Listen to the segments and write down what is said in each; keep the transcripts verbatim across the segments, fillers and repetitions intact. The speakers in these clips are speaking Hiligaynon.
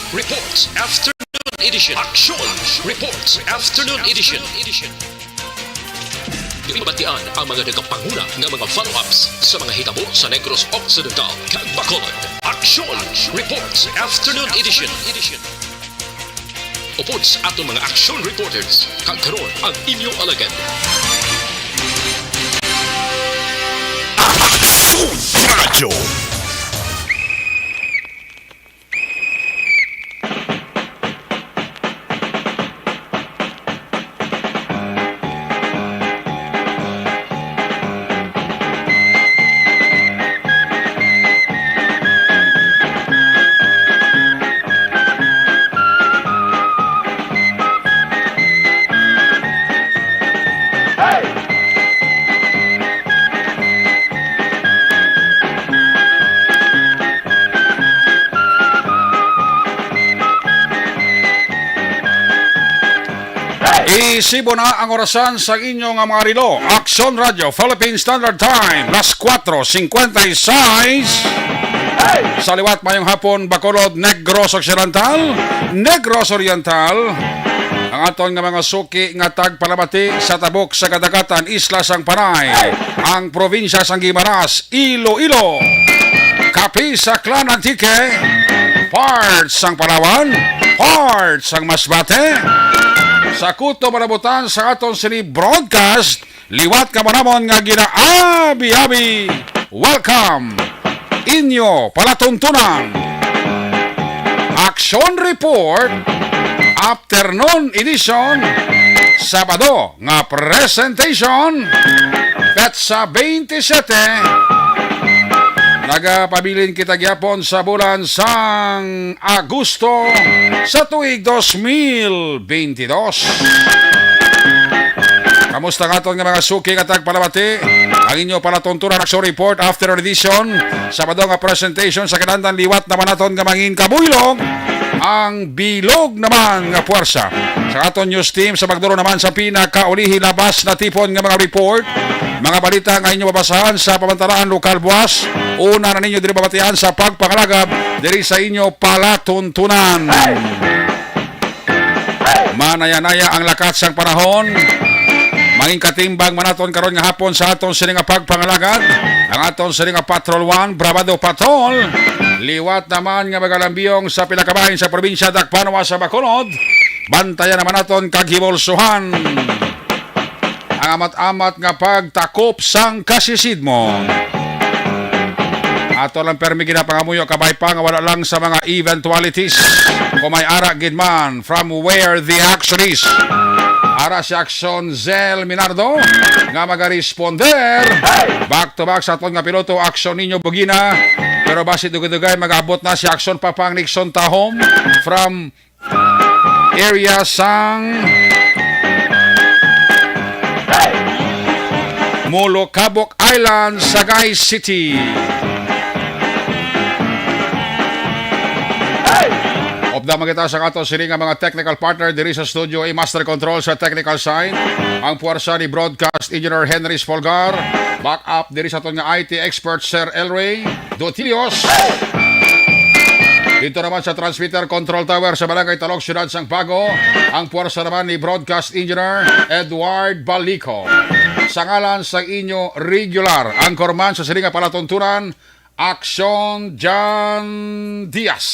Reports Afternoon Edition. Action Reports Afternoon Edition. Diri mabatian ang mga nagapanguna nga mga follow-ups sa mga hitabo sa Negros Occidental kag Bacolod. Action Reports Afternoon Edition. Upod sa aton mga action reporters, kag karon ang inyo alagad. Action Radio. Isibo na ang orasan sa inyo nga mga relo. Action Radio, Philippine Standard Time, las kuwatro singkwenta y seis. Sa liwat, mayong hapon, Bacolod, Negros Occidental, Negros Oriental, ang aton nga mga suki nga tagpalamati sa tabok sa kadagatan, isla sang Panay, ang probinsya sang Guimaras, Iloilo, Capiz, Aklan, Antique, parts sang Palawan, parts sang Masbate, sa kutob nga nabutan sa aton sini broadcast, liwat kamo namon nga ginaabi-abi. Welcome. Inyo palatuntunan. Action Report, Afternoon Edition, Sabado nga presentation, petsa twenty-seven. Nagapabilin kita gyapon sa bulan sang Agosto sa tuig dos mil twenty-dos. Kamusta ang aton nga mga suki nga tagpalamati? Ang inyo palatuntunan, Action Report, Afternoon Edition, Sabado nga presentation sa kinahanglan, liwat naman naton nga mangin kabuylog ang bilog naman nga puwersa sa aton news team. Sa pagduro naman sa pinakaulihi, labas na tipon nga mga report, mga balita nga inyo mabasahan sa pamantanahan lokal buwas, una na ninyo diri mabatian sa pagpangalagad diri sa inyo palatuntunan. Manaya-naya ang lakat sang panahon. Mangin katimbang man naton karon nga hapon sa aton sini nga pagpangalagad, ang aton sini nga Patrol One, Bravado Patrol. Liwat naman nga magalambiyong sa pila ka bahin sa probinsya Dakbanwa sa Bacolod. Bantayan naman naton kag himulsuhan ang amat-amat nga pagtakop sang kasisidmo. Ato lang permi ginapangamuyo, kabay pa nga wala lang sa mga eventualities. Kung may ara gid man, from where the action is. Ara si Action Zel Minardo nga magaresponder. Back to back sa aton nga piloto, Action Nino Bugina. Pero basi dugay-dugay mag-abot na si Action Papang Nixon Tahom from area sang Molokabok Island, Sagay City. Upda man kita sa ato sini nga mga technical partner diri sa studio, i master control sa technical side, ang puwersa ni Broadcast Engineer Henry Spolgar, back up diri sa aton nga I T expert, Sir Elray Dotilios. Dito naman sa transmitter control tower sa Barangay Talok, Siyudad sang Bago, ang puwersa naman ni Broadcast Engineer Edward Balico. Sa ngalan sa inyo regular anchorman sa sini nga palatuntunan, Action John Diaz.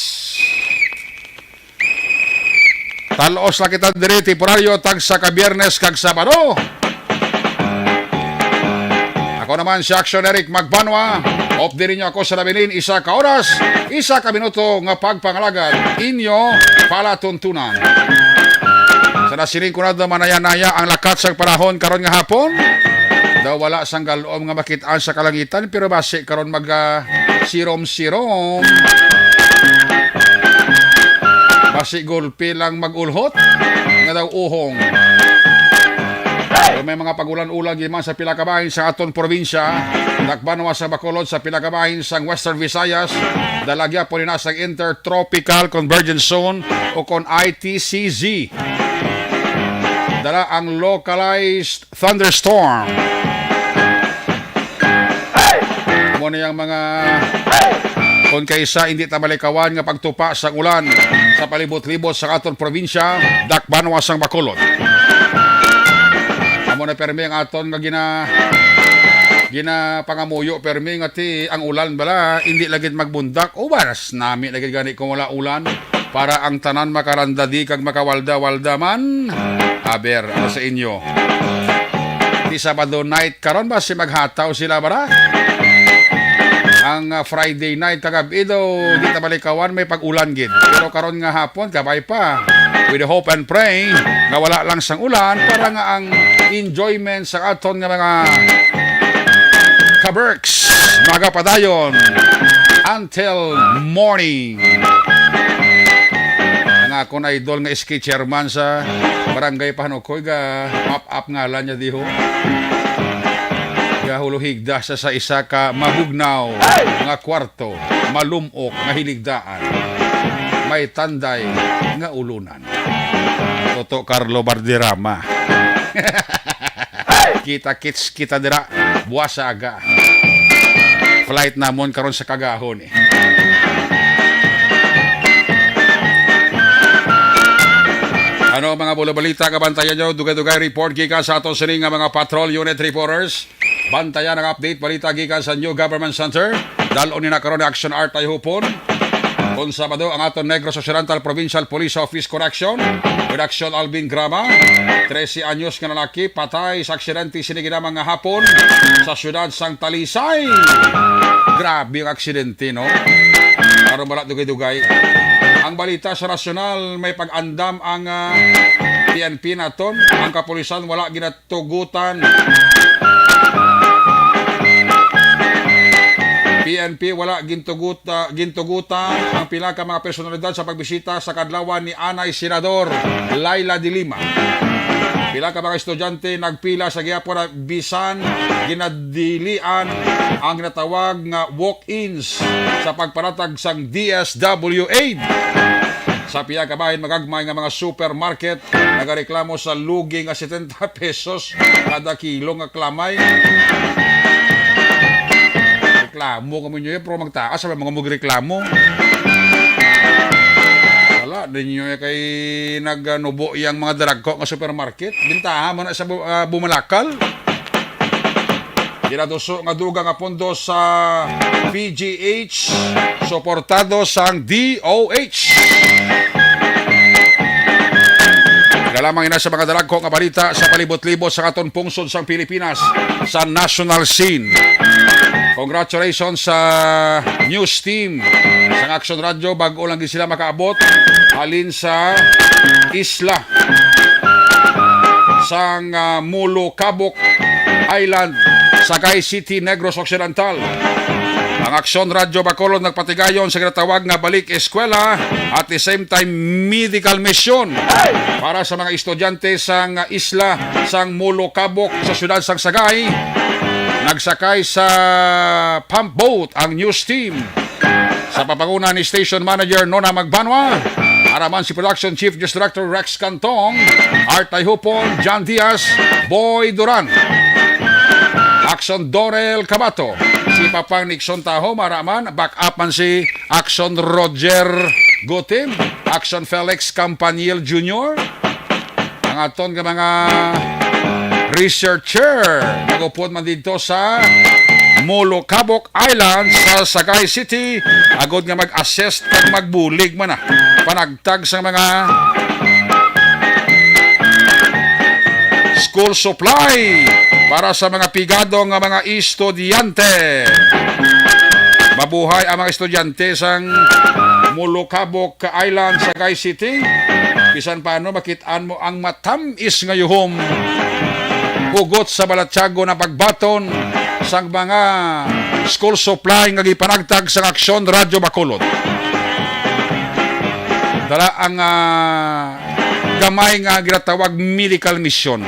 Talos lang kita diri, temporaryo, tagsa ka Biyernes kag Sabado. Ako naman si Action Eric Magbanwa. Updi ninyo ako sa nabilin, isa ka oras, isa ka minuto nga pagpangalagad, inyo palatuntunan. Sa nasiling ko na do, manaya-naya ang lakat sang panahon karon nga hapon. Daw wala sang galom nga makit-an sa kalangitan, pero basi karon mag, ah, sirom-sirom. Basi gulpi lang mag-ulhot nga daw uhong. Pero may mga pag-ulan-ulan gid man sa pila ka bahin sa aton probinsya, Dakbanwa sa Bacolod, sa pila ka bahin sang Western Visayas, dala gyapon ni na sang Intertropical Convergence Zone o kon I T C Z. Dala ang localized thunderstorm. Mo na yung mga Kon kaysa hindi ta malikawan nga pagtupa sang ulan sa palibot-libot sa aton probinsya, dakbanwa sang Bacolod. Amo na permi ang aton nga gina ginapangamuyo permi nga ti ang ulan bala hindi lagid magbundak. Ubaras nami lagid gani kung wala ulan para ang tanan makarandadi kag makawalda-walda man. Aber, ano sa inyo? Di Sabado night karon ba si maghataw sila bara? Ang ah, Friday night kagabi daw di ta malikawan may pag-ulan gid. Pero karon nga hapon kabay pa. We hope and pray nga wala lang sang ulan para nga ang enjoyment sa aton nga mga kaberks magapadayon until morning. Ang akon idol nga S K chairman sa Barangay Pahanukoy, ga map-up ngalan niya diho. Gahuluhigda sa, sa isa ka mabugnaw nga kwarto, malum-ok nga hiligdaan, may tanday nga ulunan. Toto Carlo Barderama. Kita-kits kita dira buwas sa aga. Flight namon karon sa kagahon eh. Ano ang mga bulabalita kabantayan nyo? Dugay-dugay report gikan sa ato sini nga mga patrol unit reporters. Bantayan ang update balita gikan sa New Government Center. Dal-on ni na karon ni Action Art Tayhupon. Kon Sabado ang aton Negros Occidental Provincial Police Office Correction with Action Alvin Grama, trese anyos nga lalaki, patay sa aksidente sini ginama nga hapon sa siyudad sang Talisay. Grabe ang aksidente, no? Karon bala dugay-dugay. Ang balita sa nasyonal, may pag-andam ang ah, P N P naton. Ang kapulisan wala ginatugutan. P N P wala gintuguta, gintugutan ang pila ka mga personalidad sa pagbisita sa kadlawan ni anay Senador Leila de Lima. Pila ka mga estudyante nagpila sa gihapon na bisan ginadilian ang ginatawag nga walk-ins sa pagpanatag sang D S W aid. Sa pila ka bahin magagmay nga mga supermarket nagareklamo sa lugi nga setenta pesos kada kilo nga klamay. Reklamo kamo ninyo, pero magtaas sa mga magreklamo. Wala ninyo kay nagnubo yang mga daragko nga supermarket. Bintaha man na sa bu- ah, bumalakal. Ginatuso nga dugang nga pondo sa P G H, suportado sang D O H. Wala lamang ina sa mga daragko nga balita sa palibot-libot sa aton pungsod sang Pilipinas sa national scene. Congratulations sa news team sang Action Radio. Bag-o lang gid sila makaabot halin sa isla sang ah, Molo Cabok Island, Sagay City, Negros Occidental. Ang Aksyon Radyo Bacolod nagpatigayon sa ginatawag nga balik eskwela at the same time medical mission para sa mga estudyante sang isla sang Molo Cabok sa siyudad sang Sagay. Nagsakay sa pump boat ang news team sa papanguna ni Station Manager Nona Magbanwa, araman si Production Chief News Director Rex Cantong, Art Tayhupon, John Diaz, Boy Duran, Action Dorel Cabato, si Papang Nixon Taho, maraman, back up man si Action Roger Gutim, Action Felix Campanil Junior, ang aton nga mga researcher nagupod man dito sa Molo Cabok Island sa Sagay City agod nga mag-assess kag magbulig man na panagtag sa mga school supply para sa mga pigado nga mga estudyante. Mabuhay ang mga estudyante sang Molo Cabok Island, Sagay City. Bisan paano makit-an mo ang matamis nga yuhom hugot sa balatyago na pagbaton sang mga school supply nga gipanagtag sang Aksyon Radyo Bacolod. Dala ang ah, gamay nga ginatawag medical mission.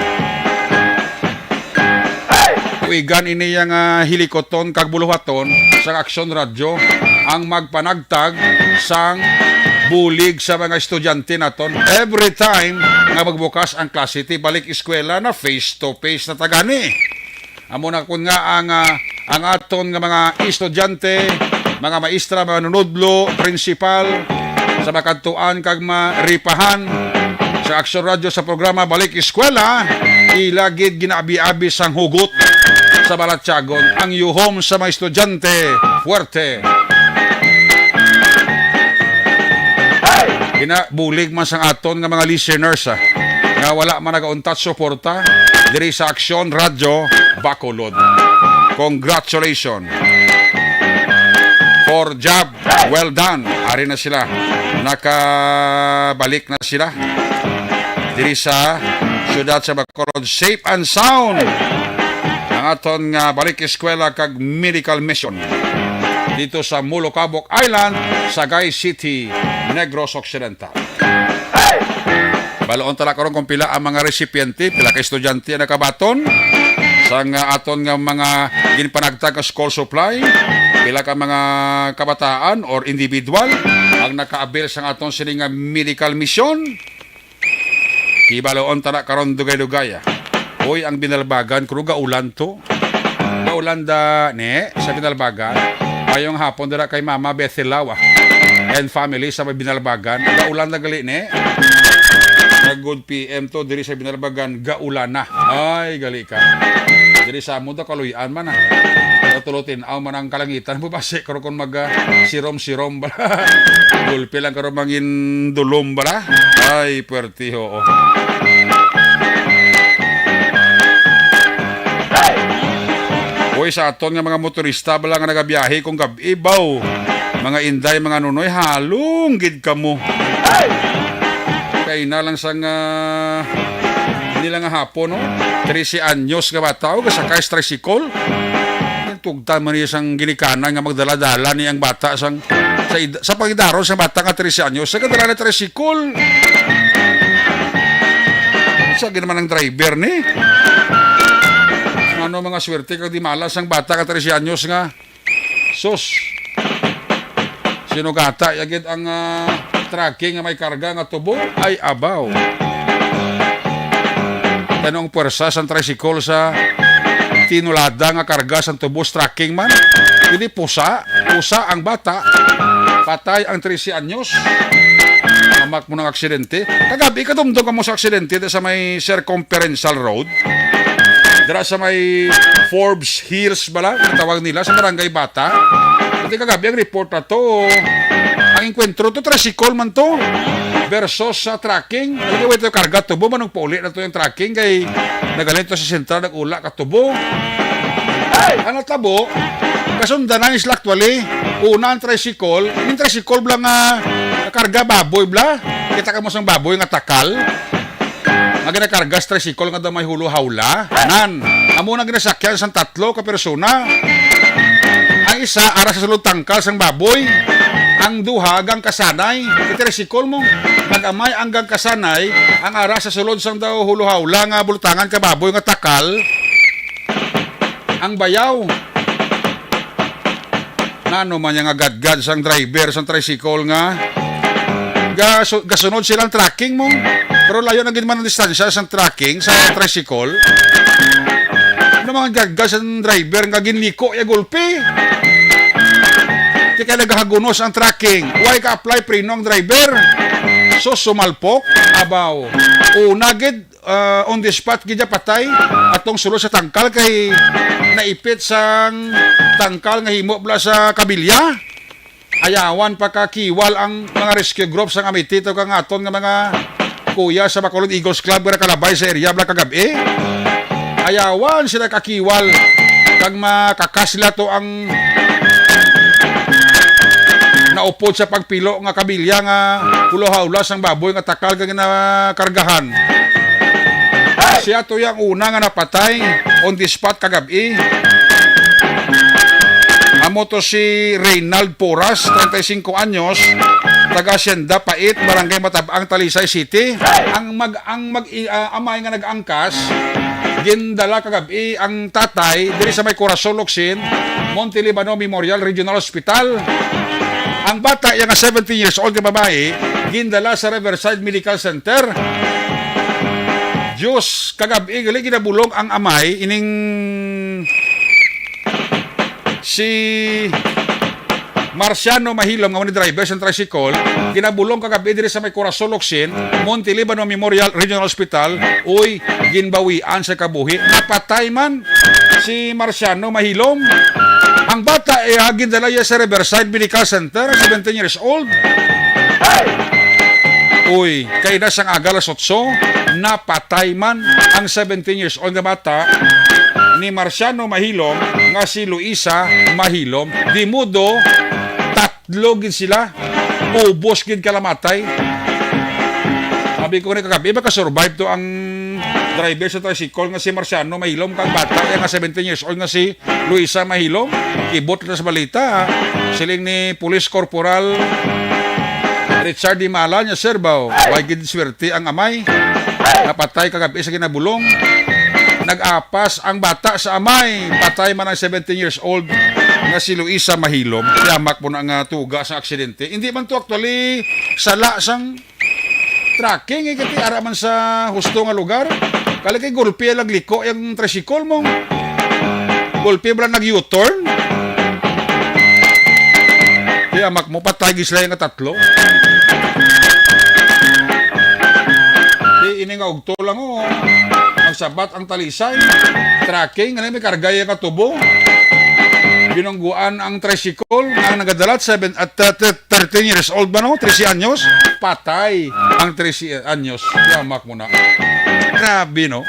Tuigan ini yang ah, hilikoton kag buluhaton sang Aksyon Radyo ang magpanagtag sang bulig sa mga estudyante naton every time nga magbukas ang klase ti balik eskwela na face to face na tagani. Amo na kun nga ang ah, ang aton nga mga estudyante mga maestra, mga nunudlo, prinsipal, sa makadtuan kag maripahan sa Aksyon Radyo sa programa Balik Eskwela, ila gid ginaabi-abi sang hugot sa balatyagon ang yuhom sa mga estudyante. Fuerte. Ginabulig man sang aton nga mga listeners, ah, nga wala man nagauntat suporta diri sa Aksyon Radyo Bacolod. Congratulations. For job well done. Ari na sila. Nakabalik na sila diri sa siyudad sa Bacolod. Safe and sound ang aton nga balik eskwela kag medical mission dito sa Molokabok Island, Sagay City, Negros Occidental. Baloon ta na karon kung pila ang mga resipiente, pila ka estudyante ang nakabaton sang, ah, aton nga mga ginpanagtag nga school supply, pila ka mga kabataan or individual ang naka-avail sang aton sini nga medical mission. Kibaloon ta na karon dugay-dugay, ah. Uy, ang Binalbagan, kuro gaulan to. Gaulan da, ne, sa Binalbagan. Mayong hapon dira kay Mama Bethel Lawa and family sa Binalbagan. Gaulan da gali, ne. Nag good P M to diri sa Binalbagan, gaulan na. Ay, gali ka. Diri sa amo da kaluy-an man, ah. Pero tulo tin-aw man ang kalangitan mo basi karon kung mag, ah, sirom-sirom bala. Gulpi lang karon mangin dulom bala. Ay, puwerte, oo. Uy, sa aton nga mga motorista bala nga nagabiyahe kung gab-i, baw, mga inday, mga nunoy, halong gid kamo. Kay na lang sang, ah, nila nga hapon, no? Trese anyos nga bata, oh, gasakay sa tricycle. Tugtan man niya sang ginikanan nga magdala-dala ni ang bata sang, sa id-, sa pangidaron sa bata nga trese anyos, sa kadala na tricycle. Sa gid naman ang driver ni. Ano mga swerte kag di malas ang bata nga trese anyos nga, sus. Sinugata ya gid ang, ah, tracking nga may karga nga tubo. Ay, abaw. Tanong puwersa sang tricycle sa tinulada nga karga sang tubo sa tracking man. Hindi pusa, pusa ang bata. Patay ang trese anyos. Mamak mo ng aksidente. Kagabi, kadumdom ka mo sa aksidente sa may circumferential road. Dira sa may Forbes Hills bala, ang tawag nila, sa Barangay Bata. Pati kagabi ang report na to. Ang engkwentro to, tricycle man to. Versus sa tracking. Alam mo, ito karga tubo, manong pauli na to yung tracking. Kay nagaling to sa sentral, nag-ula ka tubo. Ang natabo, kasundanan is actually, una ang tricycle, yung tricycle bala nga karga baboy bala. Kita ka mo sang baboy nga takal. Nga ginakarga sa tricycle nga daw may hulo hawla. Nan, amo na ginasakyan sang tatlo ka persona. Ang isa ara sa sulod tangkal sang baboy. Ang duha gangkasanay. Iti tricycle mo. Nag-amay ang gangkasanay, ang ara sa sulod sang daw hulo hawla nga bulutangan ka baboy nga takal. Ang bayaw. Nano man niya nga gadgad sang driver sang tricycle nga gasu-, gasunod silang tracking mo? Pero layo na gid man ang distansya sang tracking sa tricycle. Ano mga gadgad sang driver nga ginliko ya gulpi? Di kay nagahagunos ang tracking. Why ka apply preno ang driver? So sumalpok? Abaw. Una gid, ah, on the spot gid siya patay atong sulod sa tangkal kay naipit sang tangkal nga himo bala sa kabilya. Ayawan pa ka kiwal ang mga rescue group sang Amity to kang aton nga mga kuya sa Bacolod Eagles Club nga nakalabay sa area bala kagabi. Ayawan sila kakiwal kag makakas sila to ang naupod sa pagpilo nga kabilya nga hulahawla sang baboy nga takal nga ginakargahan. Siya to ang una nga napatay on the spot kagab-i. Amo to si Reynald Poras, treinta y cinco anyos, taga Hacienda Pait, Barangay Matabang, Talisay City. Ang mag-, ang mag-, i-, ah, amay nga nag-angkas, gindala kagab-i ang tatay diri sa may Corazon Locsin, Monte Libano Memorial Regional Hospital. Ang bata, iya nga seventeen years old nga babayi, gindala sa Riverside Medical Center. Diyos, kagab-i gali ginabulong ang amay ining si Marciano Mahilom, nga mao ni driver sa tricycle, ginabulong kagab-i diri sa may Corazon Locsin, Montiliban Memorial Regional Hospital, uy, ginbawian sa kabuhi. Napatay man si Marciano Mahilom. Ang bata, eh, gindala iya sa Riverside Medical Center, seventeen years old. Uy, kay na sang aga alas otso, napatay man ang seventeen years old nga bata ni Marciano Mahilom nga si Luisa Mahilom. Di mudo, tatlo gid sila. Ubos gid kalamatay. Sabi ko ni kagabi, makasurvive to ang driver sa tricycle nga si Marciano Mahilom, kag bata iya nga seventeen years old nga si Luisa Mahilom. Ibot na sa balita, ha? Siling ni Police Corporal Richard Dimala niya, "Sir, baw, way gid swerte ang amay. Napatay kagabi sa ginabulong. Nag-apas ang bata sa amay. Patay man ang seventeen years old nga si Luisa Mahilom." Yamak mo na nga tuga sa aksidente. Hindi man to actually sala sang tracking, eh, kati ara man sa husto nga lugar. Kali kay gulpi lang liko yung tricycle mo. Gulpi ba lang nag-U-turn? Kaya mak mo, patay gid sila nga tatlo. Di ini nga ugto lang, oh. Nagsabat ang talisay. Tracking, ano may karga yung katubo? Binungguan ang tricycle nga nagadalat seven at, uh, thirteen years old ba, no? Trese anyos. Patay ang trese anyos. Yamak mo na. Grabe, no?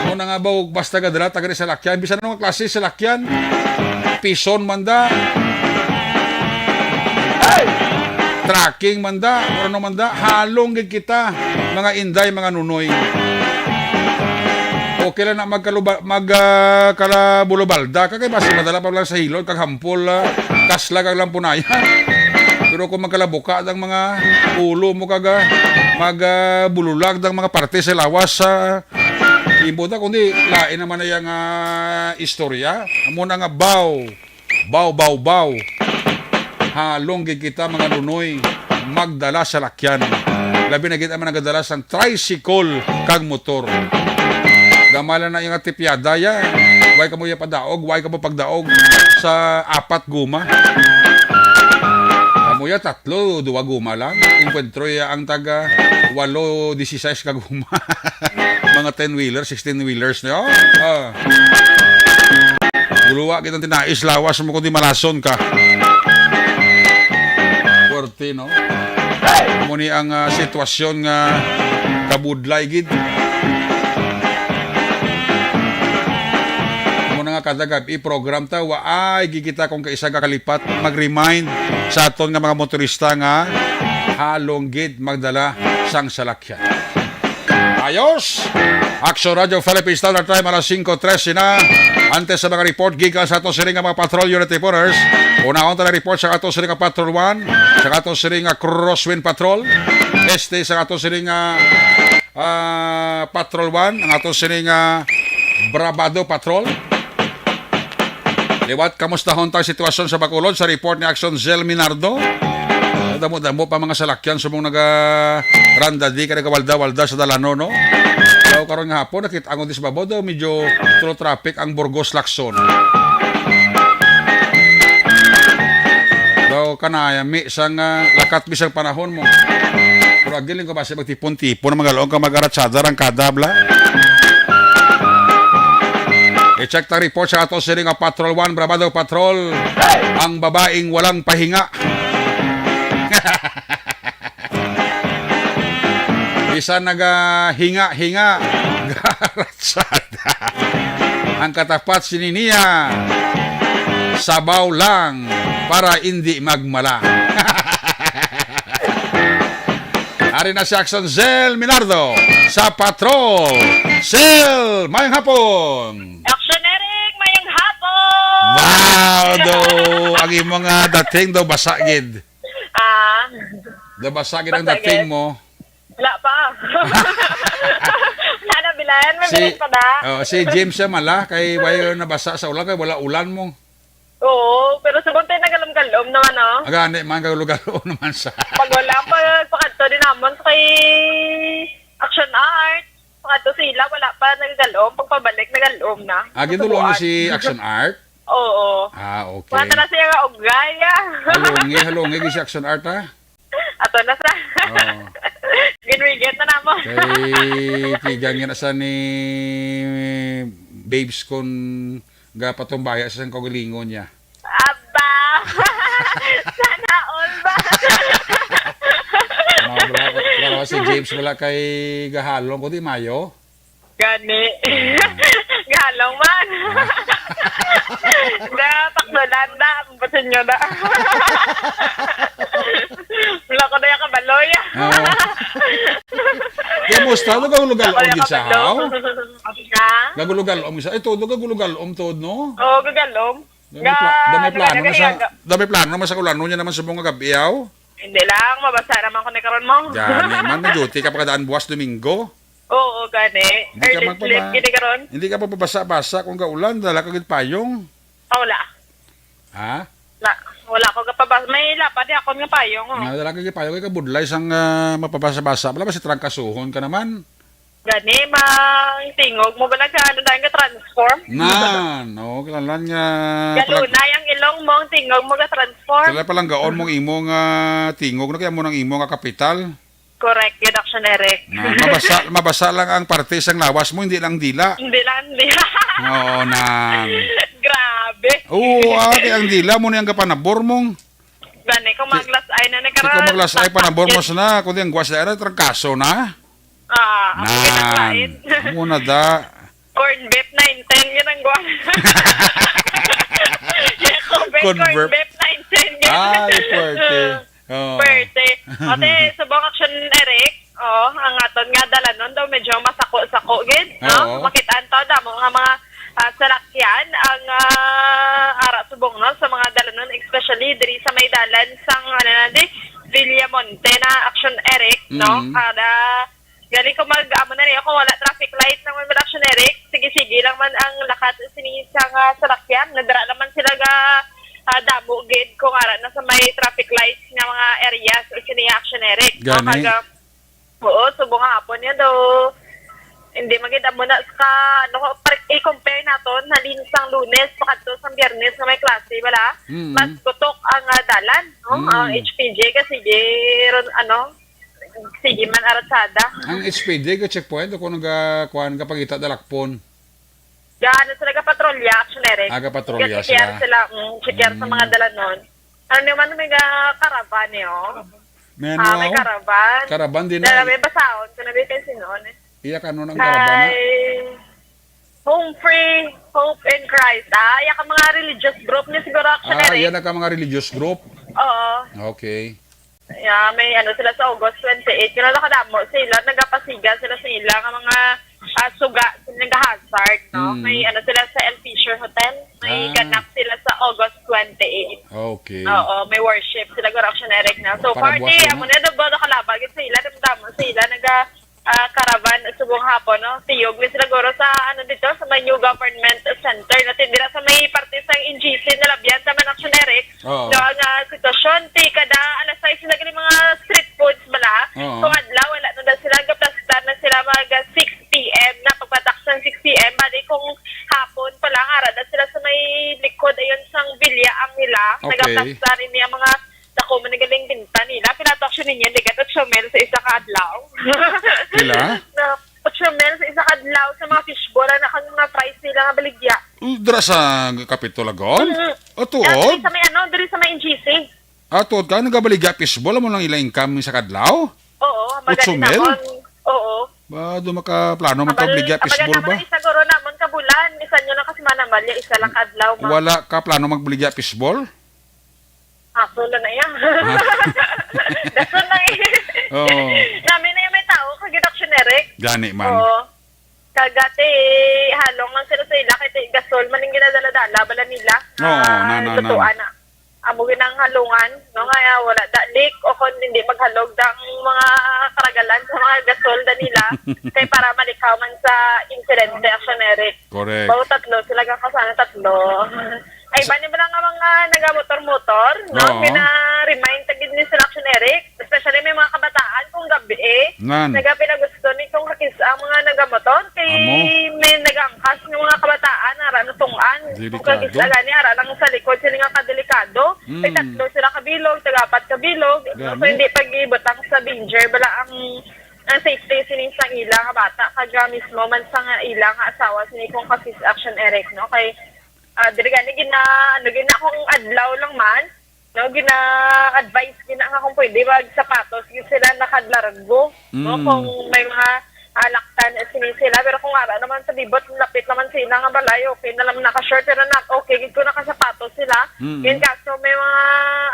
Mo na nga ba, basta gadala, taga sa lakyan. Bisan anong klase sa lakyan. Pison man da. Trucking man da. Or ano man da. Halong gid kita. Mga inday, mga nunoy. Okay lang na magkaluba, mag, ah, kalabulobalda. Kagay basi madala pa lang sa hilod, kag hampol, ah, kasla kag lampunaya. Pero kung magkalabuka dang mga ulo mo, kag, ah, mag, ah, bululag dang mga parte sa lawas, sa imo da, kundi lain naman na yang, ah, istorya. Amo na nga, baw, baw, baw, baw. Halong gid kita, mga nunoy, magdala sa lakyan. Labi na gid ang mga nagadala sang tricycle kag motor. Gamala na yung atipyada ya. Way kamo ya padaog, way kamo pagdaog sa apat guma. Kamo ya tatlo, duwa guma lang. Encuentro ya ang taga walo, disisais ka guma. Mga ten-wheeler, sixteen-wheelers, no? Ah. Guluwa kitang tinais, lawas mo kundi malason ka. Forte, no? Amo ni ang, ah, sitwasyon nga kabudlay gid. Amo na nga kada gab-i program ta, waay gid kita kung kaisa ka kalipat mag-remind sa aton nga mga motorista nga halong gid magdala sang salakyan. Ayos! Action Radio Philippines Standard Time, alas singko trese na. Antes sa mga report gikan sa ato sining nga mga patrol unit reporters, unahon ta na report sa ato sining nga Patrol One, sa ato sining nga Crosswind Patrol, este sa ato sining nga, ah, Patrol One, ang ato sining nga Bravado Patrol. Liwat, kamustahon ta ang sitwasyon sa Bacolod sa report ni Action Zell Minardo. Damo-damo pa mga salakyan subong naga-randadi ka nagawalda-walda sa dalano, no? Daw karon nga hapon, nakita ang dis babaw daw, medyo through traffic ang Burgos Lacson. Daw kanayami sang, ah, lakat bisang panahon mo. Pero agil ko basi magtipon-tipon ang mga laong ka mag-aratsada rang kadabla. I-check ta report sa ato sining nga Patrol One, Bravado Patrol. Ang babaeng walang pahinga. Bisan nagahinga-hinga, garatsada. Ang katapat sini niya, sabaw lang para indi magmala. Ari na si Action Zell Minardo sa Patrol. Zell, mayong hapon. Action Eric, mayong hapon. Wow, do. Ang imong, ah, dating do, basa gid. Ah. Do, basa gid ang Basa dating gid. mo. Wala pa. Wala na, bilayan. May Si, bilan pa ba? Oh, si James siya mala, kay wala nabasa sa ulan, kay wala ulan mo. Oo, pero sa Bonte nagalom-galom naman, oh. Agani man, galo-galo naman sa Pag wala pa, pakadto din naman sa kay Action Art. Pakadto sila, wala pa nagagalom. Pagpabalik, nagalom na. Ah, ginulong niyo Subuan. si Action Art? Oo. Ah, okay. Wala na siya nga ugay, ah. Halungi, halungi, gid si Action Art, ha? Ato na sa. Oo. Ginwigit na namo. Kay tigan nga na sa ni Babes kon gapatumbaya sa isang kaugalingon niya. Aba! Sana all ba? Ano, wala, wala si James, wala kay gahalong ko, di mayo? Gani. Ah. Gahalong man. Ah. Da, takdo na, da. Ang basin nyo, da. Wala ko na yung kabaloy. Ah. Kamusta? Ano ka hulugan? Wala Gid ka sa kabalo. Haw? Ha? Gagulugal-om isa. Ay, todo gagulugal-om, todo, no? Oo, gagalom. Dami Nga, pla-, dami ano plano nga na sa, kaya ga- dami plano naman sa kulano niya naman sa mga gabi, aw. Hindi lang, mabasa naman ko ni karon mo. Gani man, may duty ka pa kadaan buwas Domingo. Oo, gani. Hindi ka Early magpaba-, sleep, gini karon. Hindi ka pa pabasa-basa kung gaulan, dala ka gid payong. Ah, wala. Ha? Na, wala ko gapabasa. May lapad di akon nga payong, oh. Nga, dala ka gid payong, kay kabudlay sang, ah, mapabasa-basa. Wala ba si trangkasuhon ka naman? Gani, mang tingog mo bala ka, ano dahil ka transform? Na, no, kailangan nga Galunay ang ilong mo, ang tingog mo ka transform. Sila palang gaon mong imo nga tingog na kaya mo nang imo nga kapital. Correct, yun, Action Eric. Na, mabasa, mabasa lang ang parte sang lawas mo, hindi lang dila. Hindi lang dila. Oo, nang. Grabe. Oo, ah, kaya ang dila mo na yung gapanabor mong. Gani, kung Si-, maglas ay na ni si-, kung karon, maglas ay, panabor mo tapak na, kung di ang gwas na, trangkaso na. Ah, ang Nan. Pinaglain. Amo na da. Corn beef nine ten, yun ang gwan. Yako, be, Corn corn beef. beef nine ten, yun. Ay, puwerte. Oo. Puwerte. Ate, subong Action Eric, oh, ang aton nga dalanon daw medyo masako-sako gid, no? Oo. Makitaan to, damo nga mga, ah, salakyan ang, ah, ara subong, no, sa mga dalanon, especially diri sa may dalan sang, ano na di, Villamonte na Action Eric, no? Mm. Kada Gali ko mag, amo na niya, kung wala traffic light lang man, Action Eric, sige-sige lang man ang lakat sini sa nga salakyan. Nadara naman sila ga, ah, damo gid kung ara na sa may traffic lights nga mga areas o sini Action Eric. No? Gani. Kag, oo, subong nga hapon niya daw. Hindi man gid amo na sa ka, ano ko, par-, i-compare naton, halin sang Lunes pakadto sang Biyernes nga may klase, wala? Mm. Mas gutok ang, ah, dalan, no? Mm. Ang H P G kasi, ron, ano, Sige man, aratsada. Ang H P D, ga checkpoint, o kung naga-, kuan, gapangita dalakpon? Ga, ano sila, ga patrolya, Action Eric. Ah, ga patrolya Ga check sila. sila, mm, check sa mga Mm. dalanon. Ano naman, may ga caravan, eh, oh. May ano, Ah, may oh? caravan. Caravan din Dala, na. may basaon, kung nabili kayo sinuon, eh. Iya, kano ng caravan, ha? Ay, Home Free, Hope in Christ. Ah, iya ka mga religious group ni siguro, Action Ah, Eric. iya na ka mga religious group? Oo. Okay. Yeah, may ano sila sa August twenty-eight. Kaya nakadamo sila, nagapasiga sila sa ila nga mga, ah, suga, nag-hazard, no? Mm. May ano sila sa El Fisher Hotel. May Ah. ganap sila sa August twenty-eight. Okay. Oo, may worship sila, Guro Action Eric, na. So, Para party, buwas, amo no? na, dabo, nakalabag sa ila, damdamo sa ila, naga, ah, caravan, subong hapon, no? Tiyog ni sila, Guro, sa, ano, dito, sa may New Government Center, no? Tindira sa may parte sa N G C, nalabihan sa man Action Eric. Oo. So, ang, ah, sitwasyon, ti kada alas sais na gani mga street foods bala. Oo. Kung adlaw, wala na daw sila, gaplastar na sila mag, ah, six P M na, pagpatak sa six P M. Bali, kung hapon pa lang, ara na sila sa may likod, ayun, sang Villa ang nila. Okay. Nagaplastar ini ang mga dako man ang galing binta nila. Pila to, Action, ninyo, ligat at siomil sa isa ka adlaw. Pila? Na, ocho mil sa isa ka adlaw sa mga fishball, ang nakang mga price nila nga baligya. Mm, dira sa Capitol, Lagon? Mm. O, tuod? Ah, diri sa may ano, diri sa may N G C. Ah, tuod ka, nagabaligya fishball, amo lang ila income sa kadlaw? Oo, Ocho mil? maganda naman. Oo. Ba, do makaplano man ka Abal-, baligya abal fishball naman ba? ang isa guro namon ka bulan. Isa nyo lang kasi manamalya, isa lang ka adlaw, ma. Wala ka plano magbaligya fishball? Aso lang na iya. Ah. Dason lang eh. Oo. Nami na yung may tao, kag Action Eric. Gani man. Oo. Kagati, halong lang sila sa ila, kay ti-, gasol man yung ginadala-dala, bala nila. Oo, Ah, na, na, na, lutuan na. na. Amo ginang halungan, no, nga, ah, wala da leak o kung hindi maghalog da ang mga karagalan sa mga gasol da nila, kay para malikaw man sa insidente, Action Eric. Correct. Bawo tatlo sila, kakasana tatlo. Ay, Sa bani ba lang nga mga nagamotor-motor, no? Oo. Pina-remind ta gid ni sila, Action Eric, especially may mga kabataan kung gabi, eh. Nan. Nagapila gusto ni kung kakis-, ang mga nagamotor, kay Amo. may nagangkas ng mga kabataan, ara natung'an. Delikado. Kung kakis-, gani, ara Mm. Tatlo sila ka bilog, tag-apat ka bilog. So, hindi pag-ibutang sa danger bala ang, ang safety sini sa ila nga bata, kag, ah, mismo man sa nga ila nga asawa sini kung ka-sis Action Eric, no? Kay, ah, diri gani gina-, ano, gina akong adlaw lang man, no? Gina-advise gina nga kung pwede, mag sapatos gyud sila nakalargo, no? Mm. Kung may mga, ah, laktan sini sila. Pero kung ara naman sa libot, lapit naman sila nga balay, okay na lang naka-short. Pero na, okay gid kung nakasapatos sila. Mm. Yun kaso may mga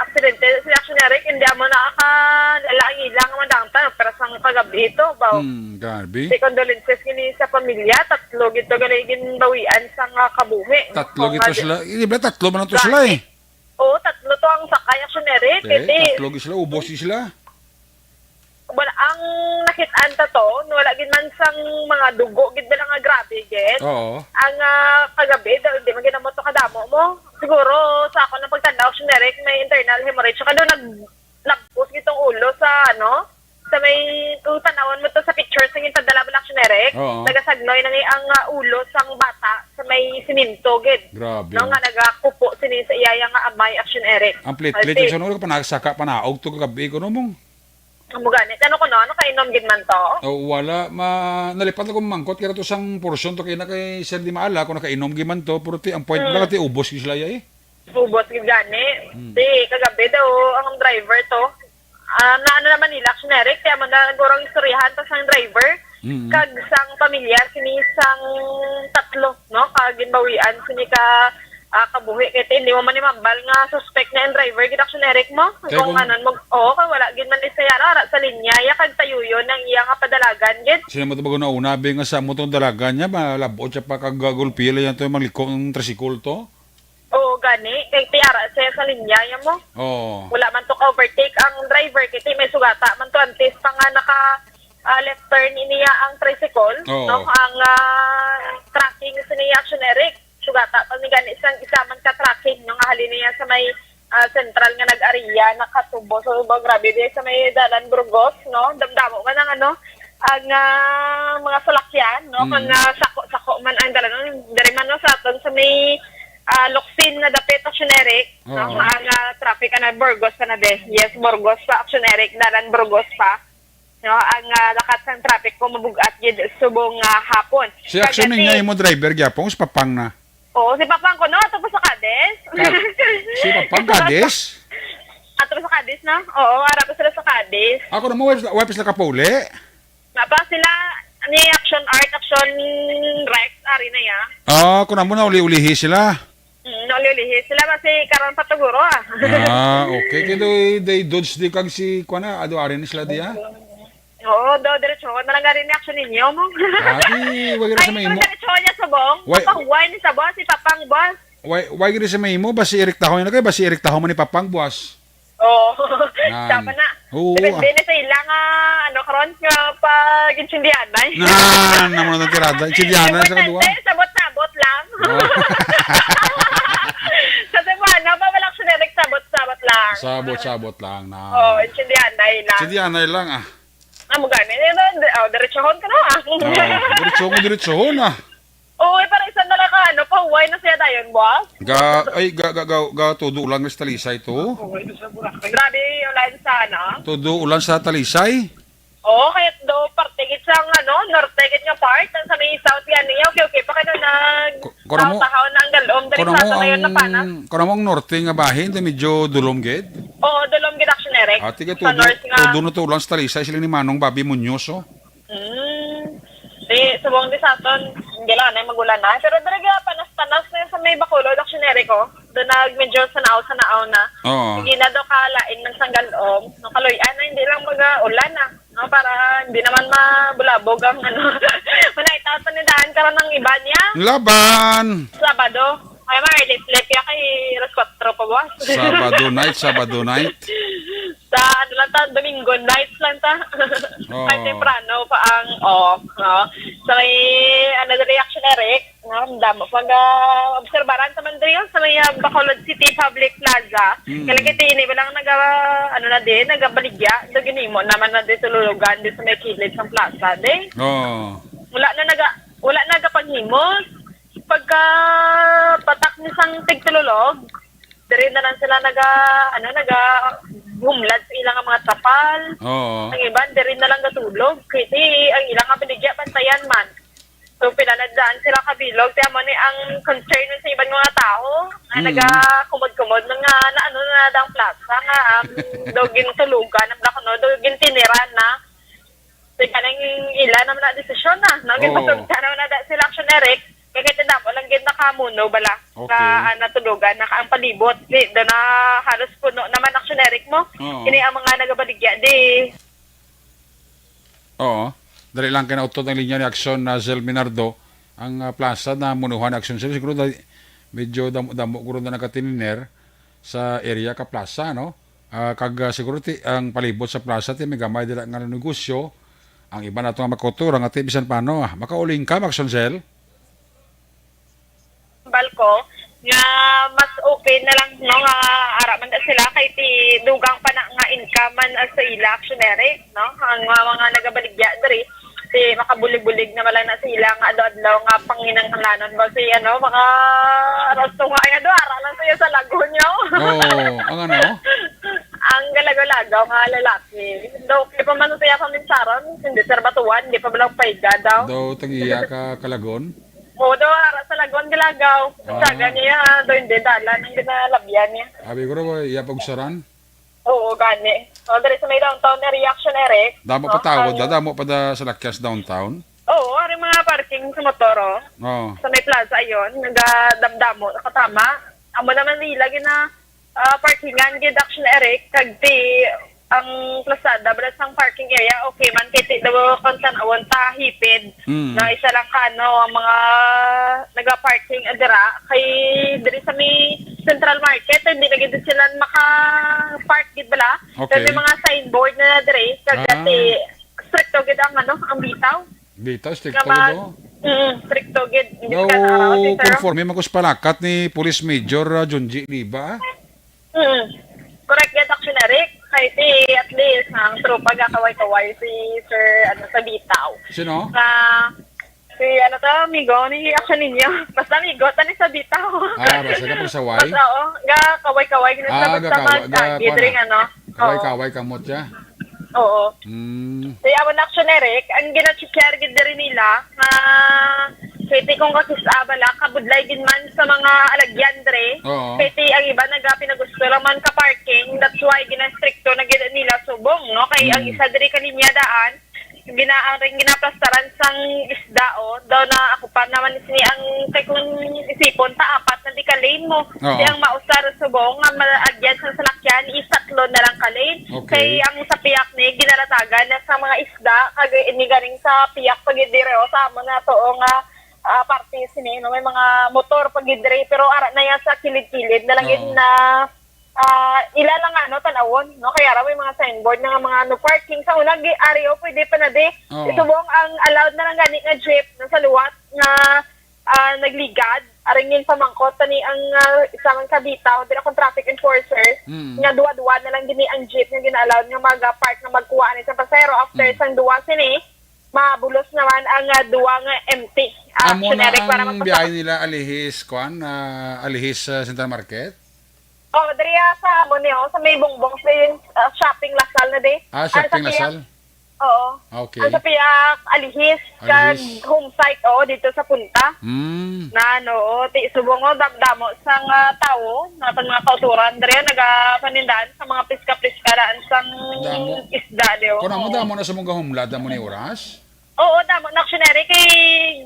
aksidente si Action Eric, hindi amo na aka-, lala ang ila nga madangtan. Pero sang kagabi ito, baw. Mm, grabe. Di condolences gini sa pamilya, tatlo gid to gali ginbawian sa nga kabuhi. Tatlo gid to sila. Di ba, tatlo man to sila eh. Oo, tatlo to ang sakay, Action Eric. Eh, tatlo gid sila, ubos gid sila. Wala, ang nakit-an ta to, no, wala gid man sang mga dugo gid bala nga grabe gid. Oo. Ang, ah, kagabi, daw, hindi man gid amo to kadamo mo. Siguro, sa ako nang pagtanaw, Action Eric, may internal hemorrhage. Saka daw, nag-, nagpus gid tong ulo sa, ano, sa may, kung tanawon mo to sa picture, sa ginpadala mo, Action Eric, oo, nagasagnoy na ni ang, ah, ulo sang bata sa may simento gid. Grabe, no, nga nagakupo sini sa iyaya nga amay, Action Eric. Ang plitlit, Action Eric, panasaka, panaog to kagabi ko, no, mong? Amo gani. Ano ko, no? Nakainom gid man to? Oh, wala. Ma-, nalipat ako mangkot kaya to sang portion to kay na kay Sir Di Maala kung nakainom gid man to, pero ti, ang point, mm, lang ti ubos gid sila, eh. Ubos gid gani. Mm. Di, kagabi daw ang driver to. Ah, na ano naman nila, Action Eric, kaya man na gurang istoryahan ta sang driver, mm, kag sang pamilya, sini sang tatlo, no? Kag ginbawian, sini ka, ah, kabuhi. Kay ti, hindi mo man imambal nga suspect na ang driver, gid, Action Eric mo. Kay kung kung ano mo, oo, kay wala gid man ni sayara, ara sa linya, ya, kag tayuyon ang iya nga padalagan, gid. Sino mo ito ba na una, be, nga sa mo tong dalagan niya, malabot siya pa kag gulpila yan to, yung mangliko ng tricycle to? Oo, gani. Kay ti ara siya sa linya, ya mo. Oo. Wala man to ka-overtake ang driver, kay ti may sugata man to, antes pa nga naka, ah, left turn niya ang tricycle, oo, no? Ang, ah, tracking sa niya, Action Eric. Sugata pa ni gani sang isa man ka tracking, no, nga halin niya sa may, ah, sentral nga nag-ariya, nakatubo. So, ba, grabe din sa may dalan Burgos, no? Damdamo man ang, ano, ang, ah, mga salakyan, no? Mm. Kung, ah, sako-sako man ang dalan, no? Diri man, no, sa aton sa may, ah, Locsin na dapit, Action Eric, no? Oo. Ang, ah, traffic, ano, Burgos pa na, de. Yes, Burgos pa, Action Eric, dalan Burgos pa. No, ang, ah, lakat sang traffic ko mabug-at gid subong, ah, hapon. Si Action, kag niya, imo driver gyapon, si Papang na? Oo, si Papang ko, no? Ato pa sa Cadiz. Ka-, si Papang, Cadiz? Ato pa sa Cadiz, no? Oo, ara pa sila sa Cadiz. Ako na mo, wife, wife sila kapauli? Nga pa sila, ni Action Art, Action Rex, ari na ya. Ah, ako na mo na uli-ulihi sila. Mm, nauli-ulihi sila, basi karon pa to guro, ah. Ah, okay. Kaya do, day Dodge di kag si, kuwan na, ado, ari na sila di, ah? Oo, do, diretso na lang gari ni Action ninyo mo. Abi, wag ra sa may imo. Diretso niya subong. Why? Papahuway ni sa boss, si Papang boss. Why, why gid sa may imo? Ba si Eric Tahoy na kayo? Ba si Eric Tahoy man ni Papang, boss? Oo. Nan. Siya pa na. Oo, depende ah, na sa ila nga, ano, karon nga pag-intindihan, ay. Nan, naman ang tirada. Intindihan na sa kadua. Importante, sabot-sabot lang. Oh. Sa Cebuano, pa, wala ko siya direct, sabot-sabot lang. Sabot-sabot lang na. Oo, intindihan na lang. Intindihan na lang, ah. Ah, mo gani. Eh, na, di-, oh, diretsohon ka na, ah. Oo, diretsohon, diretsohon, ah. Oo, eh, para isa na lang ka, ano, pahuway na siya dayon, boss. Ga, ay, ga, ga, ga, ga, todo ulan sa Talisay to. Grabe yung ulan sa, ano? Todo ulan sa Talisay? Oo, kaya do, parte gid sa, ano, norte gid nga part, ang sa may south yan niya, okay, okay, pa kayo nag, ko-, kuno mo, tahaw na ang galom, dali kuno sa mo ato ngayon na ang, panas. Kuno mo ang norte nga bahin, di medyo dulom gid? Oo, dulom gid, Action Eric. Ah, tiga sa todo, north nga. Todo na to ulan sa Talisay, sila ni Manong Bobby Muñoz, oh. Mm. Di, subong di sa aton, hindi lang na magulan na. Pero diri ga, panas-panas na sa may Bacolod, Action Eric, oh. Doon nag medyo sanaw-sanaw na. Oo. Sige na do ka, lain man sang galom. No, kaluy-an na, hindi lang mag-ulan na. No, para hindi naman mabulabog ang ano. Manay tao, tanidahan ka rin ng iba niya. Laban! Sabado. Ay, mga lip-lip ya kay alas kwatro pa, boss. Sabado night, Sabado night. Sa ano lang ta, Domingo night lang ta. Oo. Kay temprano pa ang off, no? So, may ano na reaction, Eric? No? Ang damo. Pag, ah, obserbaran sa Mandrio, sa may, ah, Bacolod City Public Plaza, mm, kaya kita ini, walang naga, ano na din, nagabaligya. Ito ginimo naman na din tulugan din sa may kilid sa plaza, din. Oo. Wala na naga, wala na nagapanghimo. Pagka patak ni sang tigtululog, Diri na lang sila naga, ano, naga humlad sa ilang mga trapal. Oo. Ang iban, diri na lang gatulog. Kay di, ang ilang nga baligya, bantayan man. So, pila na daan sila kabilog. Kaya mo ni ang concern sa iban mga tao nga Mm. nagakumod-kumod na nga na ano na dang plaza nga, um, daw gintulugan ang black, no? Daw gintiniran na. So, ganing ila naman na desisyon na. No? Oo. Ginpasugta naman na da sila, Action Eric. Kaya kaya damo lang gid nakamuno bala Okay. nga, ah, natulugan na ang palibot. Di, doon na halos puno naman, Action Eric, mo. Oo. Kini ang mga nagabaligya, di. Oo. Dali lang kay nautod ang linya ni Action na Zel Minardo. Ang, ah, plaza na munuhan ni Action Zel, siguro dali, medyo damo-damo guro na nagkatininer sa area ka plaza, no? Ah, kag, ah, siguro ti, ang palibot sa plaza ti may gamay dira nga negosyo. Ang iba nato nga makultura nga ti bisan paano, ah, makauling ka, Action Zel? Balko, nga mas okay na lang, no, nga ara man na sila kay ti dugang pa na nga income man sa ila, Action Eric, no? Ang mga, mga nagabaligya diri, ti makabulig-bulig na man lang na sa ila nga adlaw-adlaw nga panginahanglanon ba si, ano, mga rasto nga, ay, ano, ara lang siya sa Lagunyo. Oo, ang ano? Ang galagaw-lagaw nga lalaki. Daw, kaya pa man siya paminsaron, hindi sir batuan, hindi pa man paiga daw. Daw, tagiya ka kalagon? Oo, daw, ara sa Lagon, Galagaw. Ah. Saga niya, daw, hindi, dalan ang ginalabyan niya. Abi ko raw, iya pagsaran? Oo, gani. O, diri sa may downtown area, Action Eric. Damo No? pa tao, Ang da, damo pa da sa lakyas downtown. Oo, ari mga parking sa motor, oh. Oo. Sa may plaza, ayon, nagadamdamo, nakatama. Amo naman nila gina, ah, parkingan gid, Action Eric, kag ti ang plasada, bala sang parking area, okay man, kay ti daw kung tan-awon ta hipid, Mm. na isa lang ka, ano, ang mga naga-parking dira, kay diri sa may Central Market, hindi na gid sila maka-park gid bala. Okay. Kay may mga signboard na diri, kag Ah. dati, stricto gid ang, ano, ang bitaw. Bitaw, stricto Nga mag-, gid, oh. Mm, stricto gid. Hindi Daw, ka na, ano, sir? Conforme man ko sa palakat ni Police Major, ah, Junji Liba, ah. Mm. Correct gid, Action Eric. Kay ti, at least, ang tropa gakaway-kaway si Sir, ano, sa bitaw. Sino? Nga, si, ano to, amigo ni Action ninyo. Basta amigo, tani sa bitaw. Ah, basta ka pagsaway? Basta, oo. Gakaway-kaway, gid Ah, sila basta gakawa-, mag-, ah, ga-, gid kuwan ring, na. ano. Oo. Kaway-kaway kamot siya? Oo. Mm. Kaya mo na, Action Eric, ang gina-check gid diri nila, nga kay ti kung kakis-a bala, kabudlay gid man sa mga alagyan diri. Oo. Kay ti ang iba naga pinagusto lang man ka parking, that's why ginastrikto na gid nila subong, no? Kay ang Mm. isa diri ka linya daan, gina-, ang ring ginaplastaran sang isda, oh, daw na ako pa naman sini ang, kay kung isipon ta, apat na di ka lane mo. Oo. Di ang mausar subong nga maagyan sa salakyan is tatlo na lang ka lane. Okay. Kay ang sa piyak ni ginalatagan na sa mga isda, kag ini ganing sa piyak pa gid diri, oh, sa amo na to, oh, nga, ah, parte sini, no, may mga motor pa gid diri, pero ara na yan sa kilid-kilid na lang gid Oo. na, ah, ila lang, ano, tan-awon, no, kaya ra may mga signboard na nga mga no parking sa una gi-, ari, oh, pwede pa na di. Oo. Subong ang allowed na lang gani nga jeep na sa luwat nga, ah, nagligad. Aring yun pamangkot tani ang, ah, isa man ka bitaw, dira kung traffic enforcer, Mm. nga duwa-duwa na lang gini ang jeep nga gina-allowed nga mag-park nga magkuha ani sa pasahero. After Mm. sang duwa sini, mabulos naman ang, ah, duwa nga empty, ah, Amo na generic para ang magpasok. biyahe nila alihis, kwan, ah, alihis, ah, Central Market? Oh, diri, ah, sa amo ni, oh, sa may Bongbong, sa, ah, Shopping Lasal na di. Ah, Ah, sa Shopping Piak. Lasal? Oo. Ah, okay. Ang sa Piak, alihis, kag Alihis. home site, oh, dito sa Punta. Mm. Na, ano, oh, ti, subong, oh, damdamo sang, ah, tawo, nga pag mga kauturan, diri, nagapanindahan sa mga piska-piska daan sang Damo. isda, di, oh. Kung amo, Oo. damo na sa mong gahumlad, damo ni oras? Oo, damo na, Action Eric. Kay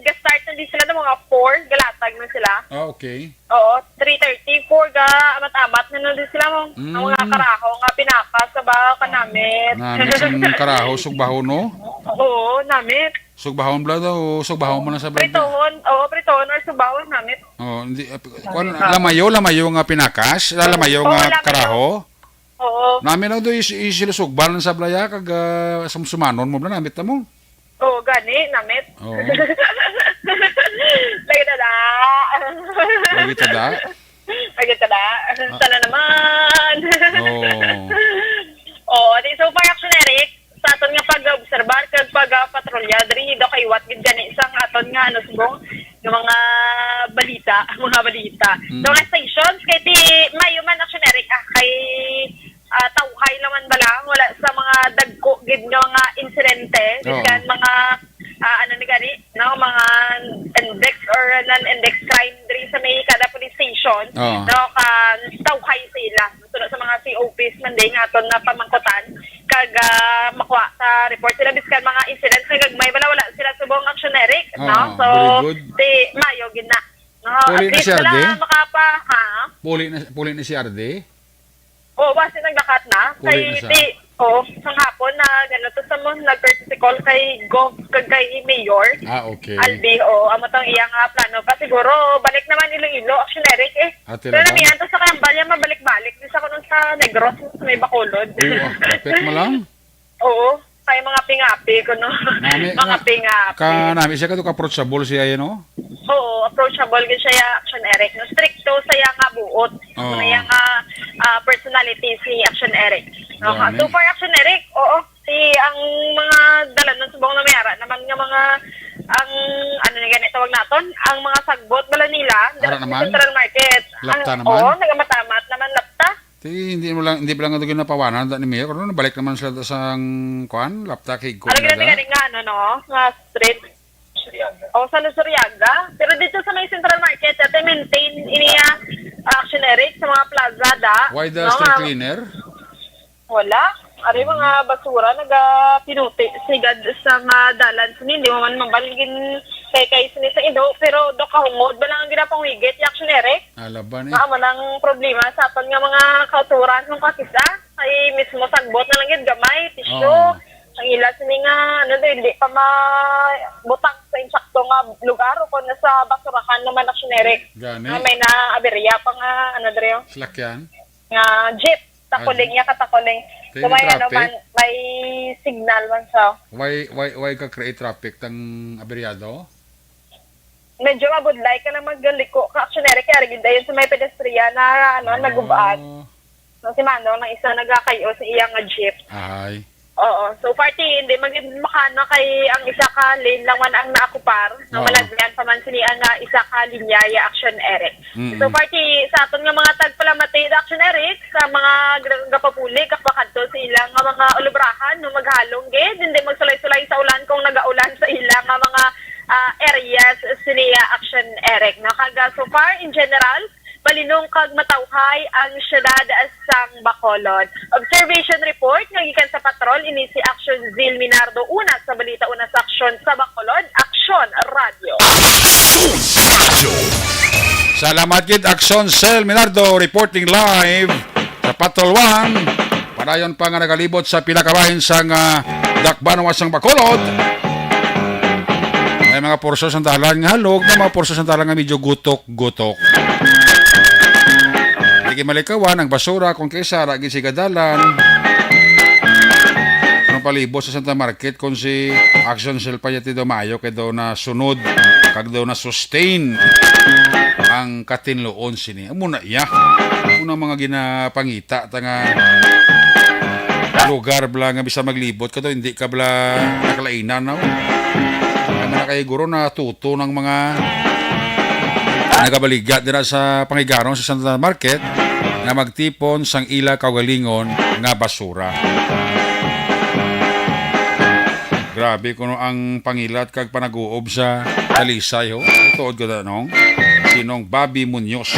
ga-start na di sila ng mga four, galatag na sila. Ah, okay. Oo, three thirty, four ga amat-amat na nun din sila mo. Ang mga Mm. karaho nga pinaka sa ba kanamit. Namit ang karaho, sugbaho, no? Oo, namit. Sugbahon bala daw, sugbahon mo lang sa bala. Pritohon, oo, pritohon or sugbahon namit. Oh, hindi, ah, kuwan, lamayo, lamayo nga pinakas, la-, Oo, lamayo nga lamayo. karaho. Oo. Nami lang do is, is sila sugbalan sa blaya kag, ah, sumsumanon mo bala namit na mo. Oo, gani, namit. Oo. Lagi na da. Lagi ta da. Lagi ta da. Ah. Sana naman. Oo. Oo, di, so far, Action Eric, sa aton nga pag-obserbar kag pag-patrolya, diri daw kaiwat gid gani sa aton nga, ano, subong, nga mga balita, mga balita. Mm. So, nga stations, kay ti, mayo man dagko gid nga mga insidente, Oo. Bisan mga, ah, ano ni gani, no, mga index or non-index crime diri sa may kada police station, Oo. No, ka tawhay sila. Suno sa mga C O Ps man din nga aton nga pamangkutan, kag, ah, makuha sa report sila, biskan mga incidents nga gagmay, wala, wala sila subong action, Eric, no? Oo, So, very good. Di, mayo gid na. No, Puli at na least si Arde? Wala makapa, ha? Puli na, puli na si Arde? Oo, basi naglakat na. Puli Kay na siya. Di, oo, sang hapon na, ano to, sa mo, nag-courtesy call kay Gov, kag kay Mayor. Ah, okay. Albi, oo, amo tong iyang, ah, plano pa. Siguro, balik naman Iloilo, action, Eric, eh. Ah, Pero talaga? Namiyan to sa Kambal, yan, mabalik-balik. Di sa kuno sa Negros, sa may Bacolod. Oo, ah, kapit mo lang? Oo, kay mga pingapi, kuno. Nami, Mga nga, pingapi. Ka, nami siya kato ka approachable siya, eh, no? Oo, approachable gid siya, ya, Action Eric. No, stricto sa iya nga buot. Oo. Sa iya nga, ah, personality si Action Eric. No, Gani. So far, Action Eric, oo, si ang mga dalan ng subong na may ara naman nga mga, ang, ano ni gani tawag naton, ang mga sagbot bala nila, Ara dira sa naman? Central Market. Lapta Ang, naman? Oo, nagamatamat naman lapta. Ti, hindi mo lang, hindi pa lang ito ginapawanan, da ni Mayor. Ano, nabalik naman sila sa ang, kuan, lapta kay Ano Gordon gina Daga? Nga, ano, no? Nga street. O, sa Luzuriaga. Pero dito sa may Central Market, ate, maintain iniya, ah, Action Eric, sa mga plaza, da. Why the No, street nga, cleaner? Wala. Ari, mga basura, nagapinuti, sigad sa mga dalan. Sini, hindi mo man mabalgin kay, kay sini sa ido, pero do kahungod ba lang ang ginapangwigit, yung Action Eric? Alaban eh. Nga amo nang problema sa aton nga mga kauturan kung kakisa. Ay mismo sagbot na lang gid gamay, tisyo. Oo. Ang ila sini nga, ano, do, hindi pa mabutang sa insakto nga lugar o kung nasa basurahan naman, Action Eric. Gani? Nga may naaberya pa nga, ano, dre, oh. Salakyan? Nga jeep. Takuling Ay. Niya, katakuling. Kaya So, may, ano, traffic? Man, may signal man siya. Why, why, why ka create traffic tang aberyado? Medyo mabudlay ka lang magliko ka, Action Eric, kaya rin dayon sa may pedestrian na, ano, Ah. Nagubaan. So, si Manong, nang isa nagakayo sa iyang nga jeep. Ay. Oo. So, party, hindi magin makana kay ang isa ka lane lang man ang naakupar. Na Oo. Malagyan pa man sini ang, ah, isa ka linya, ya Action Eric. Mm-mm. So, party, sa aton nga mga tagpalamati, da Action Eric, sa mga gra-, gapapuli, kapakadto sa ilang nga mga ulubrahan, no, maghalong gid, hindi magsulay-sulay sa ulan kung nagaulan sa ilang nga mga, ah, areas sini, ah, Action Eric. No? Kag, ah, so far, in general, malinong kag matawhay ang siyudad sang Bacolod. Observation report nga gikan sa patrol, ini si Action Zil Minardo, una sa balita, una sa aksyon sa Bacolod, Aksyon Radyo. Salamat gid, Action Cell Minardo, reporting live sa Patrol One. Padayon pa nga nagalibot sa pila ka bahin sang, ah, dakbanan sang Bacolod. May mga porso sang dalan nga halog, may mga porso sang dalan nga medyo gutok-gutok. Di gid malikawan ang basura kung kaisa ra gid siga dalan. Ang palibot sa Santa Market, kung si Action Cell pa yati daw maayo kay daw nasunod kag daw na-sustain ang katinluon sini. Amo na iya. Amo na mga ginapangita ta nga lugar bala nga bisan maglibot ka to, hindi ka bala nakalainan, no? Kaya man na kay guro na tuto ng mga nagabaligya dira sa pangigaron sa Santa Market nga magtipon sang ila kaugalingon nga basura. Grabe kuno ang pangilat kag panaguob sa Talisay, ho. Tuod ka da, nong? Sinong Bobby Munoz.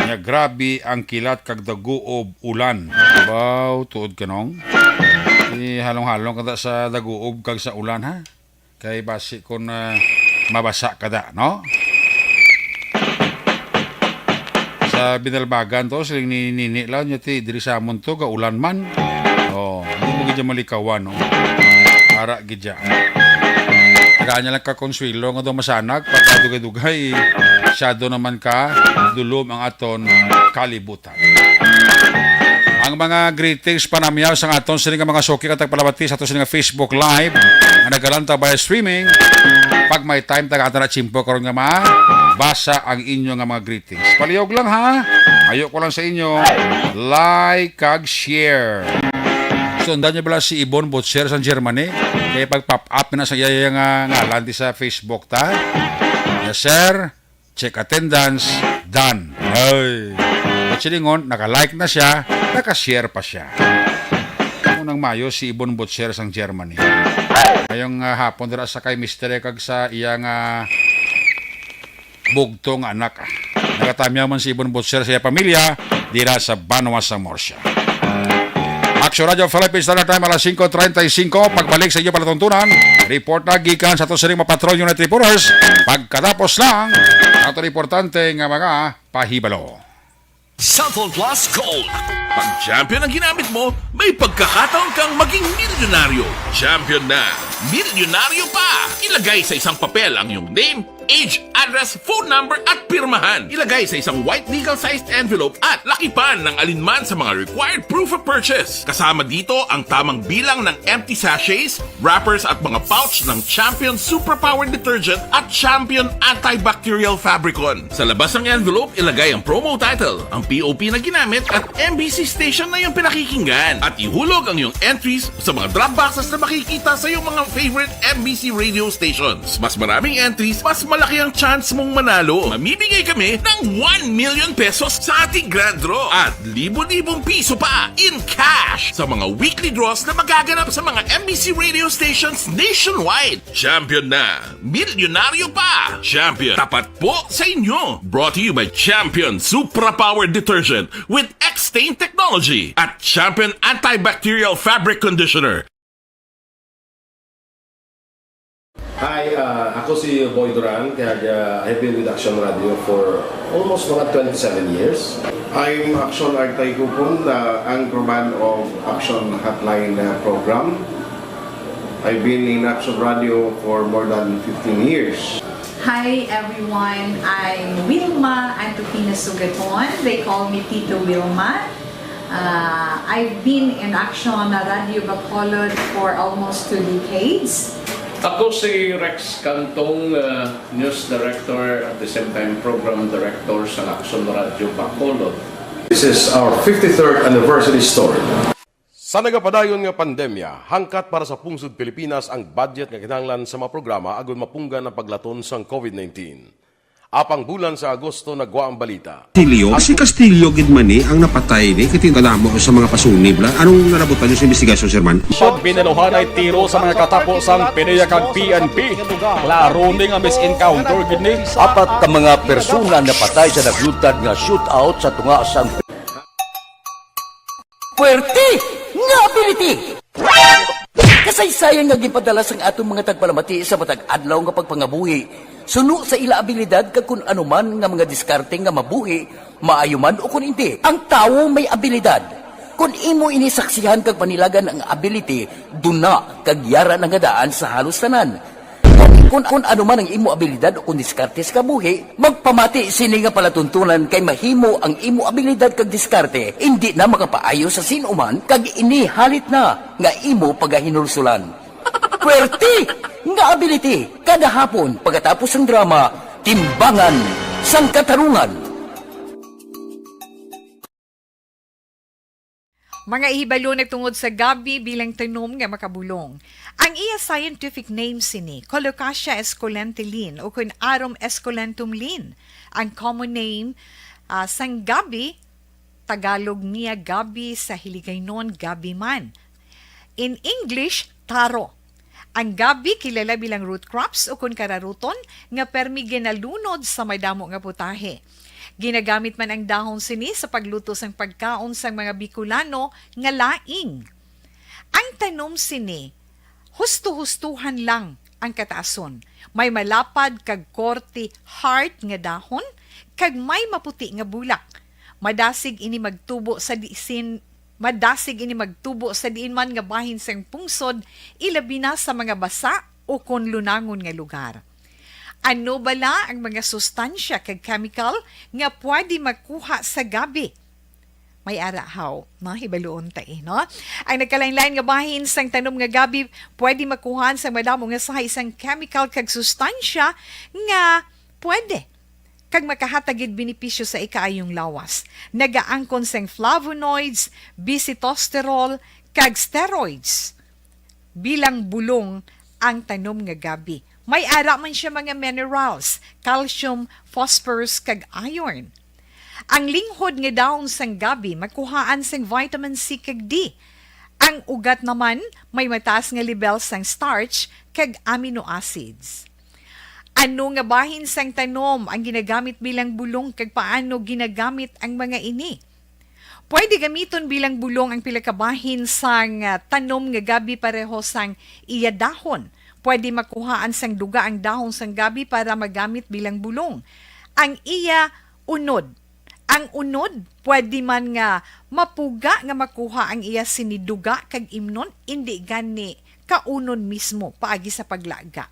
Nya, grabe ang kilat kag daguob ulan. Baw, tuod ka, nong? Ihalong-halong ka da sa daguob kag sa ulan, ha? Kay basi kon, ah, mabasa ka da, no? Sa Binalbagan to, siling ni Nini lang, nya ti, diri sa amon to, gaulan man. Oh, hindi mo gid malikawan, no? Ara gid ya. Tagaan niya lang ka konsuelo nga daw masanag, pagkadugay-dugay, masyado naman ka dulom ang aton kalibutan. Ang mga greetings panamyaw sa aton sini nga mga suki nga tagpalabati sa aton sini nga Facebook Live nga nagalantaw by streaming. Pag may time, tagaan ta na tiyempo karon nga mabasa ang inyo nga mga greetings. Palihog lang, ha. Ayo ko lang sa inyo, like kag share. Sundan niyo bala si Ibon Butcher sa Germany? Kaya pag-pop up na sa iya nga ngalan di sa Facebook ta. Yes, sir. Check attendance, done. Ay. At silingon, naka-like na siya, naka-share pa siya. Nang Mayo si Ibon Butcher sang Germany. Ngayong, ah, hapon dira sa kay Mister kag sa iya nga bugto nga anak. Nagatamyaw man si Ibon Butcher sa iya pamilya dira sa banwa sa Murcia. Action Radio Philippines Standard Time, alas singko treinta y cinco. Pagbalik sa inyo palatuntunan, report na gikan sa ato sining mga Patrol Unit reporters. Pagkatapos lang, ato importante nga mga pahibalo. Cellphone Plus Gold. Pag Champion ang ginamit mo, may pagkakataon kang maging milyonaryo. Champion na, milyonaryo pa! Ilagay sa isang papel ang iyong name, age, address, phone number, at pirmahan. Ilagay sa isang white legal-sized envelope at lakipan ng alinman sa mga required proof of purchase. Kasama dito ang tamang bilang ng empty sachets, wrappers at mga pouch ng Champion Superpower Detergent at Champion Antibacterial Fabricon. Sa labas ng envelope, ilagay ang promo title, ang P O P na ginamit at M B C station na iyong pinakikinggan. At ihulog ang iyong entries sa mga drop boxes na makikita sa iyong mga favorite M B C radio stations. Mas maraming entries, mas malaki ang chance mong manalo. Mamimigay kami ng one million pesos sa ating grand draw at libo-libong piso pa in cash sa mga weekly draws na magaganap sa mga M B C radio stations nationwide. Champion na! Milyonaryo pa! Champion, tapat po sa inyo! Brought to you by Champion Supra Power Detergent with X-Stain Technology at Champion Antibacterial Fabric Conditioner. Hi, ah, ako si Boy Duran, kag, ah, I've been with Action Radio for almost mga twenty-seven years. I'm Action Artay Kupon, the anchorman of Action Hotline, uh, program. I've been in Action Radio for more than fifteen years. Hi everyone, I'm Wilma Antupina Sugaton. They call me Tito Wilma. Uh, I've been in Action Radio Bacolod for almost two decades. Ako si Rex Cantong, uh, news director, at the same time program director sa Action Radio Bacolod. This is our fifty-third anniversary story. Sa nagapadayon nga pandemya, hangkat para sa pungsod Pilipinas ang budget nga kinahanglan sa mga programa agud mapunggan ang paglaton sang COVID nineteen. Apang bulan sa Agosto nagwa ang balita. Castillo? Si Castillo gid man ni ang napatay ni, kay kadamo sa mga pasunib la. Anong nalabutan niyo sa investigasyon, Sir Man? Sa binaluhanay tiro sa mga katapo sang PDEA kag P N P. Klaro ni nga mis-encounter gid ni. Apat ka mga persona napatay sa naglutad nga shootout sa tunga sang Puwerte nga ability! Kasaysayan nga ginpadala sang aton mga tagpalamati sa matag adlaw nga pagpangabuhi, suno sa ila abilidad kag kun ano man nga mga diskarte nga mabuhi, maayo man o kun indi. Ang tawo may abilidad. Kun imo ini saksihan kag panilagan ang ability, duna kag yara na nga daan sa halos tanan. Kun, kun ano man ang imo abilidad o kun diskarte sa kabuhi, magpamati sini nga palatuntunan kay mahimo ang imo abilidad kag diskarte indi na makapaayo sa sin-o man kag ini halit na nga imo pagahinulsulan. Puwerte nga ability kada hapon pagkatapos sang drama, Timbangan sang Katarungan. Mga hibalo nagtungod sa gabi bilang tanom nga makabulong. Ang iya scientific name sini, Colocasia esculenta Lin, o kun Arum esculentum Lin. Ang common name, ah, sang gabi, Tagalog niya gabi, sa Hiligaynon gabi man. In English, taro. Ang gabi kilala bilang root crops o kun kararuton nga permi ginalunod sa madamo nga putahe. Ginagamit man ang dahon sini sa pagluto sang pagkaon sang mga Bicolano nga laing. Ang tanom sini, husto-hustuhan lang ang kataason. May malapad kag korte heart nga dahon, kag may maputi nga bulak. Madasig ini magtubo sa disin, madasig ini magtubo sa diin man nga bahin sang pungsod, ilabi na sa mga basa o kon lunangon nga lugar. Ano bala ang mga sustansya kag chemical nga pwede makuha sa gabi? May ara haw, no? Hibaluon ta, eh, no? Ang nagkalain-lain nga bahin sang tanom nga gabi pwede makuhaan sang madamo nga sahi sang chemical kag sustansya nga pwede kag makahatag gid benepisyo sa ikaayong lawas. Nagaangkon sang flavonoids, bisitosterol, kag steroids. Bilang bulong ang tanom nga gabi. May ara man siya mga minerals, calcium, phosphorus, kag iron. Ang linghod nga dahon sang gabi makuhaan sang vitamin C kag D. Ang ugat naman may mataas nga lebel sang starch kag amino acids. Ano nga bahin sang tanom ang ginagamit bilang bulong kag paano ginagamit ang mga ini? Pwede gamiton bilang bulong ang pila ka bahin sang, ah, tanom nga gabi pareho sang iya dahon. Pwede makuhaan sang duga ang dahon sang gabi para magamit bilang bulong. Ang iya unod. Ang unod, pwede man nga mapuga nga makuha ang iya sini duga kag imnon, indi gani kaunon mismo paagi sa paglaga.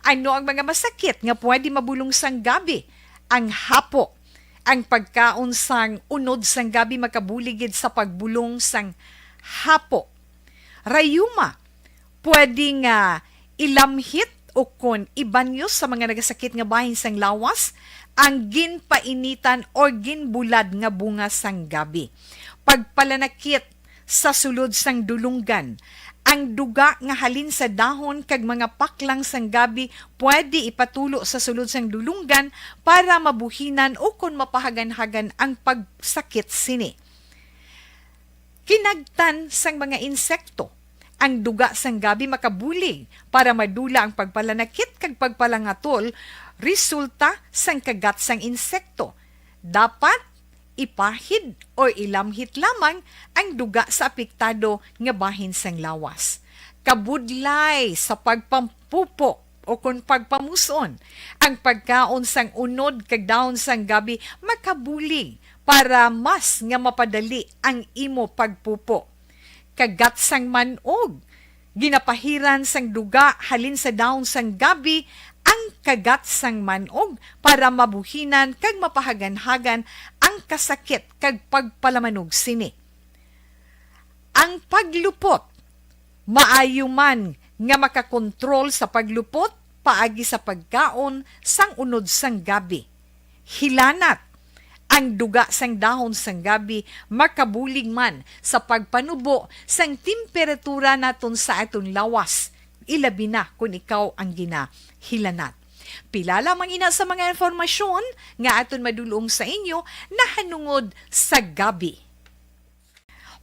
Ano ang mga masakit nga pwede mabulong sang gabi? Ang hapo. Ang pagkaon sang unod sang gabi makabulig gid sa pagbulong sang hapo. Rayuma, pwede nga ilamhit ukon ibanyo sa mga nagasakit nga bahin sang lawas ang ginpainitan or ginbulad nga bunga sang gabi. Pagpalanakit sa sulod sang dulunggan. Ang duga nga halin sa dahon kag mga paklang sang gabi pwede ipatulo sa sulod sang dulunggan para mabuhinan ukon mapahaganhagan ang pagsakit sini. Kinagtan sang mga insekto. Ang duga sang gabi makabulig para madula ang pagpalanakit kag pagpalangatol resulta sang kagat sang insekto. Dapat ipahid o ilamhit lamang ang duga sa apektado nga bahin sang lawas. Kabudlay sa pagpampupo o kon pagpamuson, ang pagkaon sang unod kag dahon sang gabi makabulig para mas nga mapadali ang imo pagpupo. Kagat sang man-og, ginapahiran sang duga halin sa dahon sang gabi ang kagat sang man-og para mabuhinan kag mapahaganhagan ang kasakit kag pagpalamanog sini. Ang paglupot. Maayo man nga makakontrol sa paglupot paagi sa pagkaon sang unod sang gabi. Hilanat. Ang duga sang dahon sang gabi makabulig man sa pagpanubo sang temperatura naton sa aton lawas, ilabi na kon ikaw ang ginahilanat. Pila lamang ina sa mga impormasyon nga aton madulong sa inyo nahanungod sa gabi.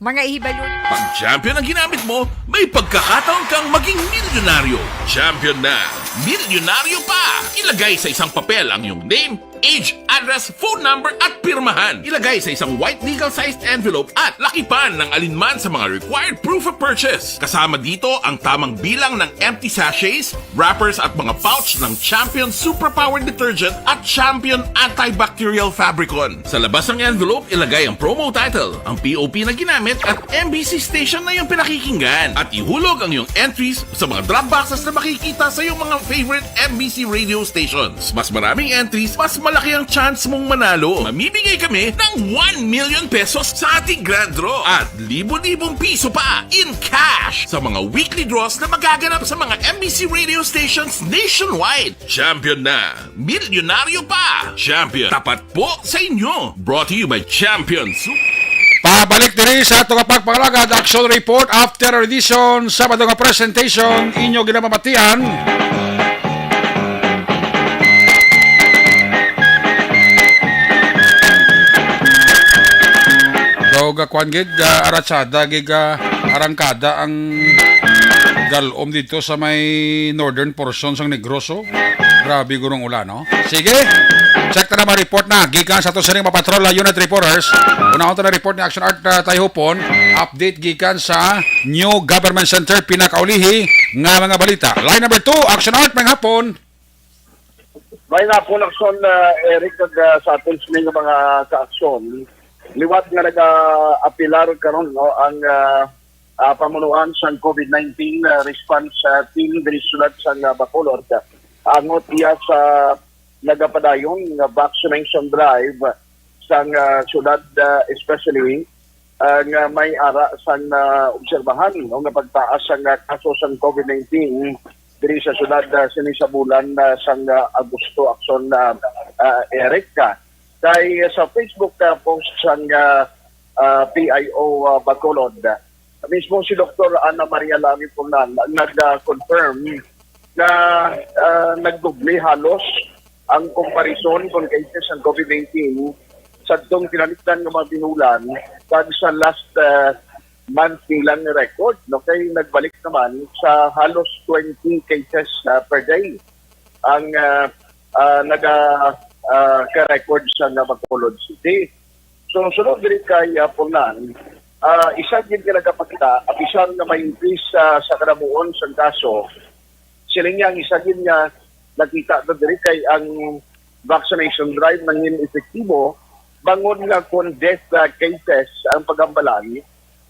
Mga ihibalon. Pag champion ang ginamit mo, may pagkakataon kang maging milyonaryo. Champion na, milyonaryo pa! Ilagay sa isang papel ang iyong name, age, address, phone number, at pirmahan. Ilagay sa isang white legal-sized envelope at lakipan ng alinman sa mga required proof of purchase. Kasama dito ang tamang bilang ng empty sachets, wrappers at mga pouch ng Champion Superpower Detergent at Champion Antibacterial Fabricon. Sa labas ng envelope, ilagay ang promo title, ang P O P na ginamit at M B C station na iyong pinakikinggan. At ihulog ang iyong entries sa mga drop boxes na makikita sa iyong mga favorite M B C radio stations. Mas maraming entries, mas malaki ang chance mong manalo. Mamimigay kami ng one million pesos sa ating grand draw at libo-libong piso pa in cash sa mga weekly draws na magaganap sa mga M B C radio stations nationwide. Champion na! Milyonaryo pa! Champion, tapat po sa inyo! Brought to you by Champion Su- Pabalik diri sa ato nga pagpangalagad, Action Report After Edition, Sabado nga presentation, inyo ginamamatian. Daw ga kwan gid, ah, aratsada gid, ah, arangkada ang galom dito sa may northern portion sang Negros, oh. Grabe gurong ulan, no? Sige. Check ta na mga report na gikan sa ato sining mga patrol, ah, unit reporters. Unahon ta na report ni Action Art, ah, Tayhupon. Update gikan sa New Government Center, pinakaulihi nga mga balita. Line number two, Action Art, may hapon. May hapon, Action, ah, Eric, kag, ah, sa aton sining mga kaaksyon. Liwat nga nag-aapilar karon, no, ang, ah, ah, pamunuan sang COVID nineteen, ah, response, ah, team diri sa siyudad sang, ah, Bacolod. Angot iya sa nagapadayon nga vaccination drive sang, ah, siyudad, ah, especially, ah, nga may ara sang naobserbahan, no, nga pagtaas sang, ah, kaso sang COVID nineteen diri sa siyudad, ah, sini sa bulan, ah, sang, ah, Agosto, Action, ah, ah, Eric. Kay sa Facebook, ah, post sang, ah, ah, P I O, ah, Bacolod, mismo si Doktor Ana Maria Lami Punan ang nag-confirm nga, ah, nagdoble halos ang comparison kon cases sang COVID nineteen sa atong tinalikdan nga mga binulan kag sa last, ah, month nilang record, no? Kay nagbalik naman sa halos twenty cases, ah, per day ang, ah, ah, naga, ah, ka-record sa Bacolod City. So, sunod diri kay, ah, Punan, ah, isa gid nga nagapakita, abisan nga may increase, ah, sa kalabuon sang kaso, siling niya, ang isa gid nga nakita na diri kay ang vaccination drive nangin epektibo, bangod nga kon death, ah, cases ang pagambalan,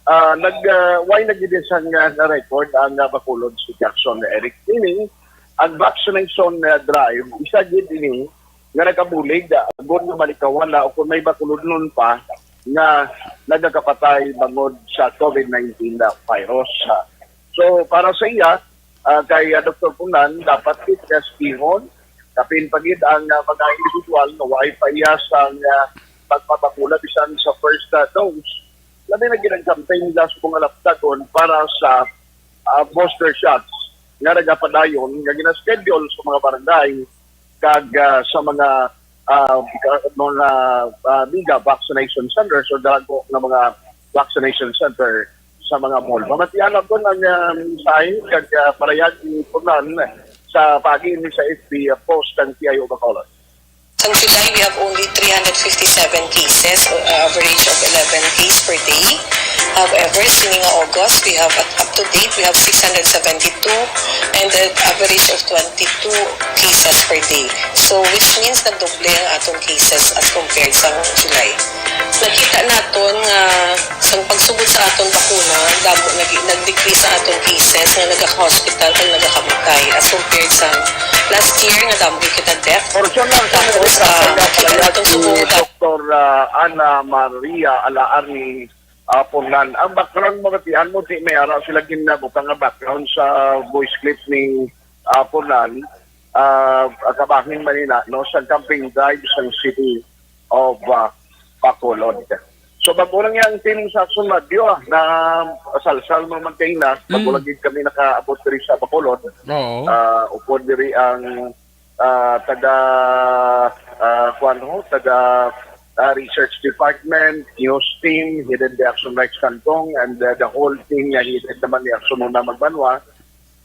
ah, nag, ah, way na gid sang, ah, na-record ang, ah, Bacolod City Action, Eric. Meaning, ang vaccination, ah, drive, isa gid ini nga nagabulig, ah, agod nga malikawan na o kung may Bacolodnon pa nga nagakapatay bangod sa COVID nineteen na virus. Ah, so, para sa iya, ah, kay, ah, Doktor Punan, dapat gid nga espihon, kapin pa gid ang, ah, mga individual nga way pa iya sang, ah, pagpabakuna bisan sa first, ah, dose. Labi na gid ang campaign nila sa mga laptagon para sa, ah, booster shots nga nagapadayon nga gina-schedule sa mga barangay kag, ah, sa mga, ah, ka-, mga, ah, mega vaccination centers o dalago nga mga vaccination center sa mga mall. Mamatian naton ang, ah, mensahe kag, ah, parayag ni Punan sa pagi ni sa F B post kang P I O Bacolod. Sa July, we have only three hundred fifty-seven cases, uh, average of eleven case per day. However, sini nga August, we have, at up to date, we have six hundred seventy-two and an average of twenty-two cases per day. So, which means nagdoble ang atong cases as compared sa July. Nakita naton nga sa pagsugod sa aton bakuna, damo nag-, nag-decrease ang atong cases nga nagaka-hospital kag nagakamatay as compared sa last year nga damo kita death. Portion lang sa Tapos, mga ah, nakita naton ni sumunod ang Doktor, ah, Ana Maria Alaarni, ah, Punan. Ang background, mabatian mo, di may ara sila ginabutang nga background sa voice clip ni, ah, Punan, ah, kabahin Manila, no, sa campaign drive sa City of, ah, Bacolod. So, bago lang yang team sa Action Radio, ah, na salsal mo man kaina, bago Mm. lang gid kami nakaabot diri sa Bacolod. Oo. Ah, upod diri ang, ah, taga, ah, kuwan ho, taga, ah, Research Department, News Team, Hidden the Action Rights Kantong, and, ah, the whole team nga Hidden naman ni Action Una Magbanwa,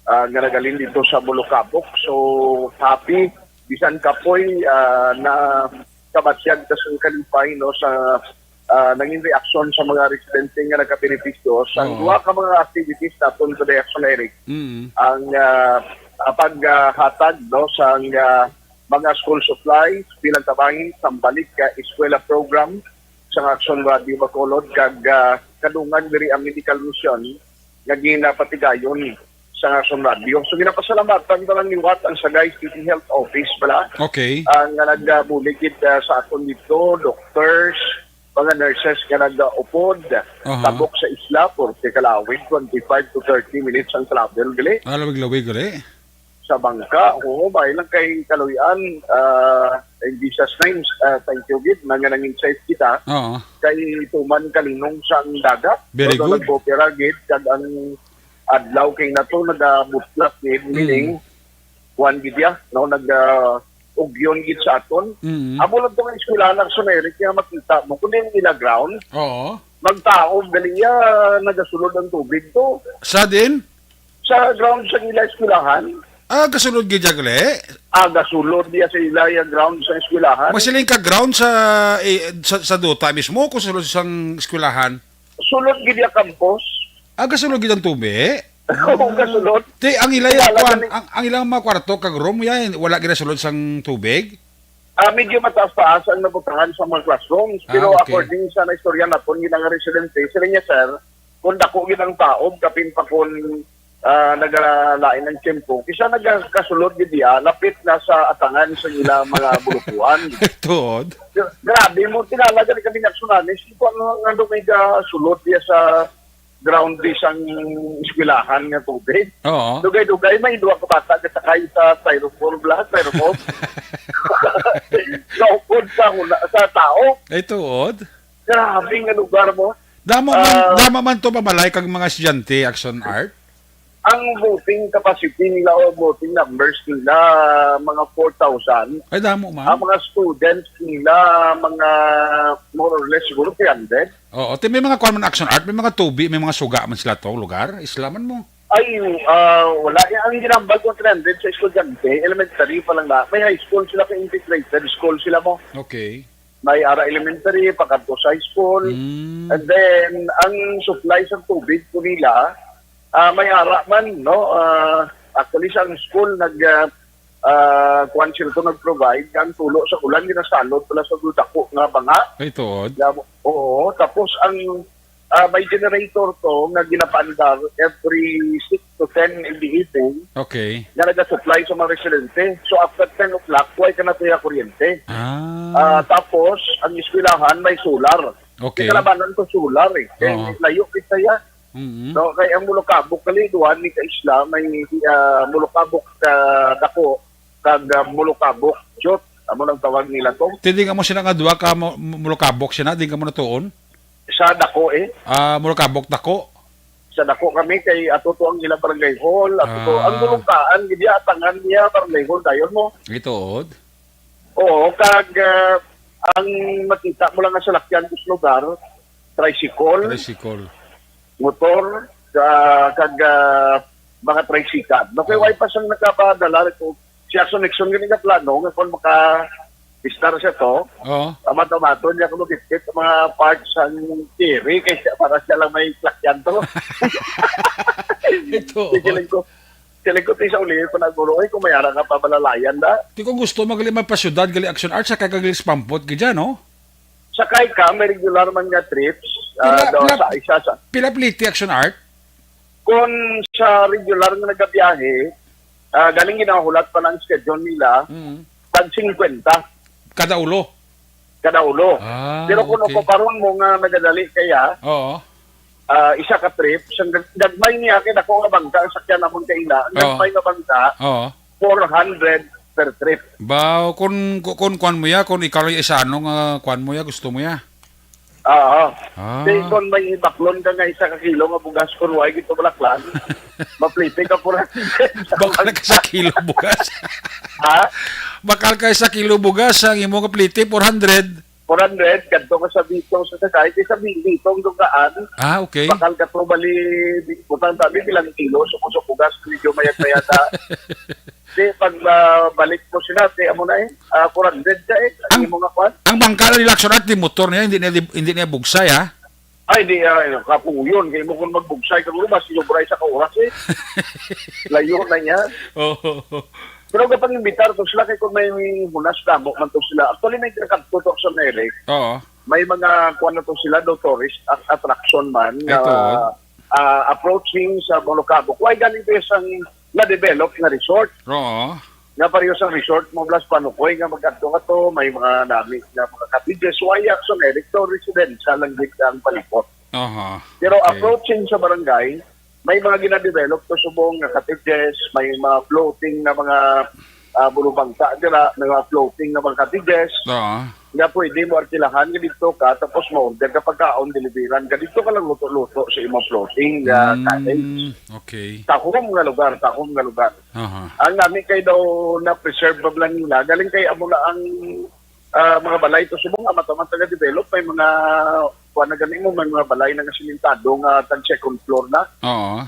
ah, nga nagalin dito sa Bulukabok. So, happy, bisan kapoy, ah, na kabatyag ta sa kalipay, no, sa, ah, nangin reaksyon sa mga residente nga nagabenepisyo sa Oo. duha ka mga activities naton sa Action, Eric. Mm. Ang, ah, ah, paghatag, no, sa, ah, mga school supplies bilang kabahin sa Balik ka Eskwela program sa Action Radio Bacolod kag, ah, kadungan diri ang medical mission nga ginapatigayon sa Action Radio. So, ginapasalamatan ta lang liwat ang Sagay City Health Office pala, Okay. ah, nga nagabulig gid, ah, sa aton dito, doctors, mga nurses nga nagaupod, Aha. tabok sa isla, forty ka lawig, twenty-five to thirty minutes ang travel, gali. Ah, lawig-lawig, gali. Sa bangka, oo, may lang kay kaluy-an, ah, in Jesus' names, ah, thank you gid, na nga nangin safe kita. Oo. Kay tuman kalinong sang dagat. Very Although good. Nag-opera gid, kag ang adlaw kay nato nagabutlak gid, Mm. meaning, kuwan gid ya, no, nag, ah, ugyon gid sa aton. Mm. Amo lang tong eskwelahan sa Eric nga makita mo, kung yung ila ground, Oo. magtaob gali ya, nagasulod ang tubig to. Sa din? Sa ground sa ila eskwelahan. Ah, gasulod gid ya gali? Ah, gasulod niya sa ila ya ground sa eskwelahan. Masiling ka ground sa, eh, sa, sa duta mismo, kung sulod sang eskwelahan? Sulod gid ya campus. Ah, gasulod gid ang tubig? Oo, gasulod. Ti, ang ila ya Wala kwan, gani. ang, ang ilang mga kwarto kag room yan, wala ginasulod sang tubig? Ah, medyo mataas-taas ang nabutangan sa mga classrooms. Ah, Pero okay. according sa naistorya naton, gid ang residente, sila niya, sir, kung dako gid ang taob, kapin pa kung, ah, nagalain ang tiyempo, kisa nagkasulod gid diya, lapit na sa atangan sa ila mga bulupuan. Tuod? Gra-, grabe mo, tinala gani kami nga tsunami. Sige po, ano, ano may kasulod diya sa ground di sang eskwelahan nga tubig. Oo. Dugay-dugay, may duha ka bata nga sakay sa styrofoam, bla, styrofoam. Naupod sa hula, sa tao. Ay, tuod? Grabe nga lugar mo. Damo man, Ah. damo man to mamalay kag mga estudyante, Action Art? Ang voting capacity nila o voting numbers nila, mga four thousand. Ay, damo man. Ang mga students nila, mga more or less siguro three hundred. Oo, ti may mga kuwan man, Action Art, may mga tubi, may mga suga man sila to lugar. Isla man mo. Ay, ah, wala. Eh, ang ginambal ko, three hundred sa estudyante, elementary pa lang na. May high school sila, kay integrated school sila mo. Okay. May ara elementary, pakadto sa high school. Mm. And then, ang supply sa tubig ko nila, ah, may ara man, no? Ah, actually, sa school, nag, ah, ah, kuwan sila to nag-provide, ang tulo sa ulan, ginasalod pala sa dako nga banga. Ay, tuod? Nga, oo, tapos ang, ah, may generator to nga ginapaandar every six to ten in the evening. Okay. Nga nagasupply sa mga residente. So, after ten o'clock, way ka na tuya kuryente. Ah. Ah, tapos, ang eskwelahan may solar. Okay. Kalabanan ko solar eh. Kaya Oo. layo kita ya. Mm-hmm. No, kay ang Mulukabok kali duha ni ka isla, may, ah, Mulukabok, ah, dako kag, ah, Mulukabok Jot, amo nang tawag nila to. Ti di nga mo sina nga duha ka mo-, mo-, Mulukabok sina, di nga mo natuon? Sa dako eh. Ah, Mulukabok dako. Sa dako kami kay ato to ang ilang barangay hall, ato to ang Ah. Bulungkaan, gid ya, atangan niya barangay hall dayon mo. Ituod. Oo, kag, ah, ang makita mo lang nga salakyan sa lugar, tricycle, Tricycle. motor, ah, kag, ah, mga tricycle. No, kay Oo. way pa sang nakapadala ko. Si Action Nixon gani nga plano nga kung maka-, istar siya to, Oo. amat-amaton niya kung makit-kit ang mga parts sang kiri kay siya, para siya lang may salakyan to. Ito. Sige lang ko. Sige lang ko, ti sa uli pa na guro, ay, kung may ara nga pamalalayan na. Ti kung gusto mo gali man pa syudad, gali Action Art, sa kagalis pampot, gidya, no? Sakay ka, may regular man nga trips, ah, Pila, daw pila, sa isa sa pila pliti Action Art? Kung sa regular nga nagabiyahe, ah, galing ginahulat pa ng schedule nila, Mm. tag singkwenta Kada ulo? kada ulo. Ah, Pero kung okay. Okuparon mo nga nagadali kaya, Oo. ah, isa ka trip, sang gag-, gagmay niya, kay dako nga bangka ang sakyan namon kaila, ang Oo. gagmay nga bangka, Oo. four hundred per trip. Baw, kun, kun, kun kuan mo ya, kun ikaw lang isa, ano nga kuan mo ya, gusto mo ya? Oo. Ah. Di, kung may baklon ka nga isa ka kilo nga bugas, kung way gito balaklan, mapliti ka four hundred. Bakal ka sa kilo bugas. Ha? Bakal ka sa kilo bugas, ang imo nga pliti, four hundred. Four hundred, kadto ka sa Bitong sa sakay, kay sa Bi-, Bitong dugaan, Ah, okay. bakal ka to, bali, butang tabi, bilang kilo, sumusok bugas, medyo mayat-mayat, ah. Di, pag, ah, balik mo sila, di, amo na eh. Ah, four hundred ka eh. Ang Ang, imo nga kwan. ang bangka na nila, Action Art, di motor niya, hindi niya, hindi niya bugsay, ha? Ay, di, ah, kapuyon. Kaya mo kung magbugsay ka, mas sobra isa ka oras eh. Layo na niya. Oo. Pero kapag imbitar to sila, kay kung may hunas damo man to sila. Actually, may kinakadto to sa Merek. Oo. May mga, kuwan na to sila, no, tourist at-, attraction man, Ay, na, tuod. ah, approaching sa Molokabok. Why galing to isang na-develop na resort? Oo. Nga pareho sa resort mo, plus Panukoy, nga mag-adto ka to, may mga nami nga mga cottages. Why Action Art, to residential lang gid ang palibot. Aha. Pero Okay. approaching sa barangay, may mga ginadevelop to subong nga cottages, may mga floating nga mga, ah, bulubangsa dira, may mga floating nga mga cottages. Oo. Nga pwede mo arkilahan nga dito ka, tapos mo-order ka pagkaon, deliveran ka. Dito ka lang luto-luto sa imong floating nga Mm, cottage. okay. Tahom nga lugar, tahom nga lugar. Aha. Ang nami kay daw na-preserve pa lang nila, galing kay amo na ang, ah, mga balay to subong, amat-amat nga develop, may mga, kuwan na gani mo, may mga balay na nga simentado nga tag second floor na. Oo.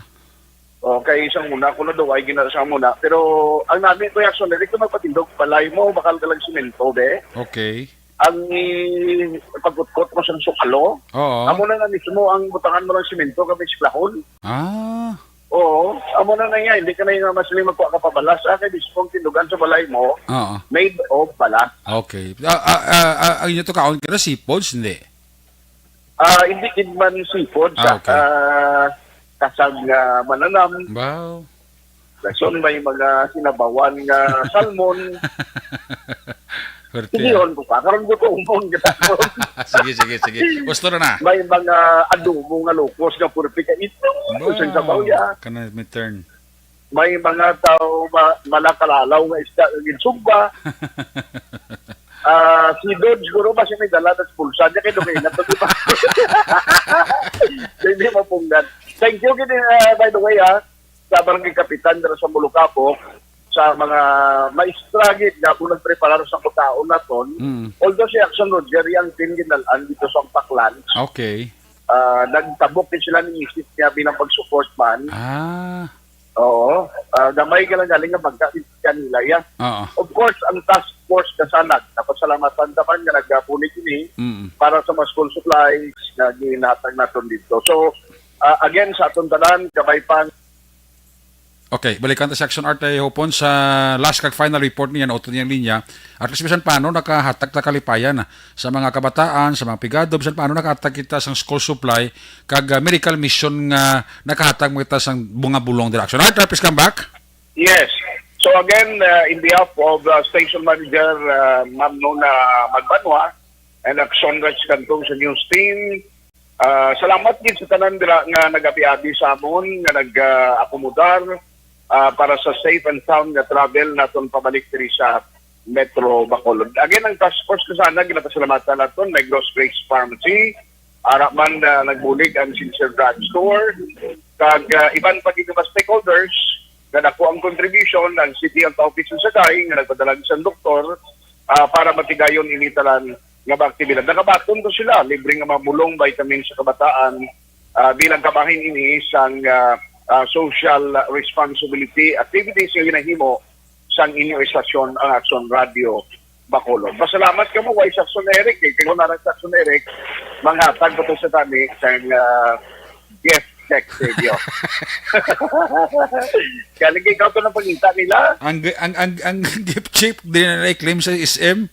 O, kay isang muna, kuno daw ay gina-, isang muna. Pero ang nami, Kuya Axel, dili ko magpatindog, balay mo, bakal ka lang simento, be. Okay. Ang i-, pagkutkot mo sa sukalo, Oo. amo na nga mismo ang butangan mo ng simento, kami siklahon. Ah. Oo, amo na na nga, hindi ka na yung mas magkuha ka pabalas, ah, kay mismo ang tindugan sa balay mo, Oo. made of balas. Okay. Ah, ah, ah, ah, ang inyo to kaon kira seafoods, hindi? Ah, hindi gid man seafood, Ah, sa, okay. ah, kasag nga mananam. Wow. Dason may mga sinabawan nga salmon. Pwerte, Hindi ah. yun ko pa. Karon ko to umong kita. Sige, sige, sige. Gusto na na. May mga adobo nga lukos nga purpi ka ito. Wow. Sa sabaw ya. Kana may turn. May mga tao ma-, malakalalaw nga isda nga ginsugba. Ah, si Dodge, siguro ba siya may dala sa bulsa niya? Kaya doon na to, di ba? Hindi mapunggan. Thank you, gini, ah, by the way, ah. sa barangay kapitan dira sa Mulukabok, sa mga maestra gid nga mo nagpreparar sa pagkaon naton. Mm. Although si Action Roger, ang team ginalaan dito sa Paklan. Okay. Ah, nagtabok din sila ni misis niya bilang pag-support man. Ah. Oo. Ah, gamay ka lang galing nga bangka kanila, ya. Oo. Of course, ang task force kasanag, napasalamatan ta man nga nagabulig ini Mm. para sa mga school supplies nga ginhatag naton dito. So, ah, again, sa aton tanan, kabay pa. Okay, balikan ta si Action Art ay hopon sa last kag final report niya, nautod niyang linya. At least, bisan paano, nakahatag ta kalipayan sa mga kabataan, sa mga pigado, bisan paano nakahatag kita sang school supply, kag, ah, medical mission nga nakahatag mo kita sang mga bulong dira. Action Art, please come back. Yes. So again, uh, in behalf of, uh, Station Manager, uh, Ma'am Nona Magbanwa and Action Reg Cantong sa news team, uh, salamat gid sa tanan dira nga nag-abi-abi sa amon, nga nag-akomodar, uh, para sa safe and sound nga travel naton pabalik diri sa Metro Bacolod. Again, ang task force ko sana, ginapasalamatan naton, Negros Grace Pharmacy, ara man, ah, nagbulig ang Sincere Drug Store, kag, ah, iban pa gid nga mga stakeholders nga dako ang contribution, ang City Health Office sa Sagay nga nagpadala sa doktor, ah, para matigayon ini tanan nga mga aktibidad. Nakabaton to sila, libre nga mga bulong, vitamins sa kabataan, ah, bilang kabahin ini sang, ah, ah, social responsibility activities nga ginahimo sang inyo estasyon, ang Action Radio Bacolod. Pasalamat kamo, way Saxon Eric, eh. Kay kung narang Saxon Eric, manghatag pa to sa tani sang, ah, gift check sa inyo. Kaya lagi ikaw to ng pangita nila. Ang, ang, ang, ang gift check, di na na-claim sa S M.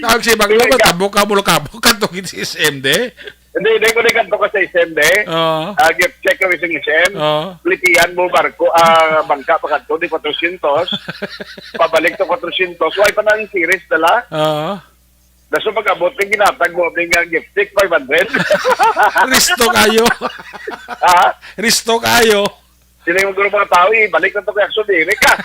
Tawag si Banglo, Hindi ka. Tabok ka, Mulukabok ka, tungin si S M, de? Hindi, hindi ko nagkanto ka sa S M, de. Oo. Ah, gift check kami sa S M. Oo. Plitian mo, barko, ah, bangka pa kanto, di quatrocientos. Pabalik to quatrocientos. Why pa nang series dala? Oo. Daso pag-abot, kay ginatag mo, may nga gift check, five hundred. Risto kayo. Ha? Risto kayo. Sila yung guro mga tao, eh, balik na to kay Action Eric, ha?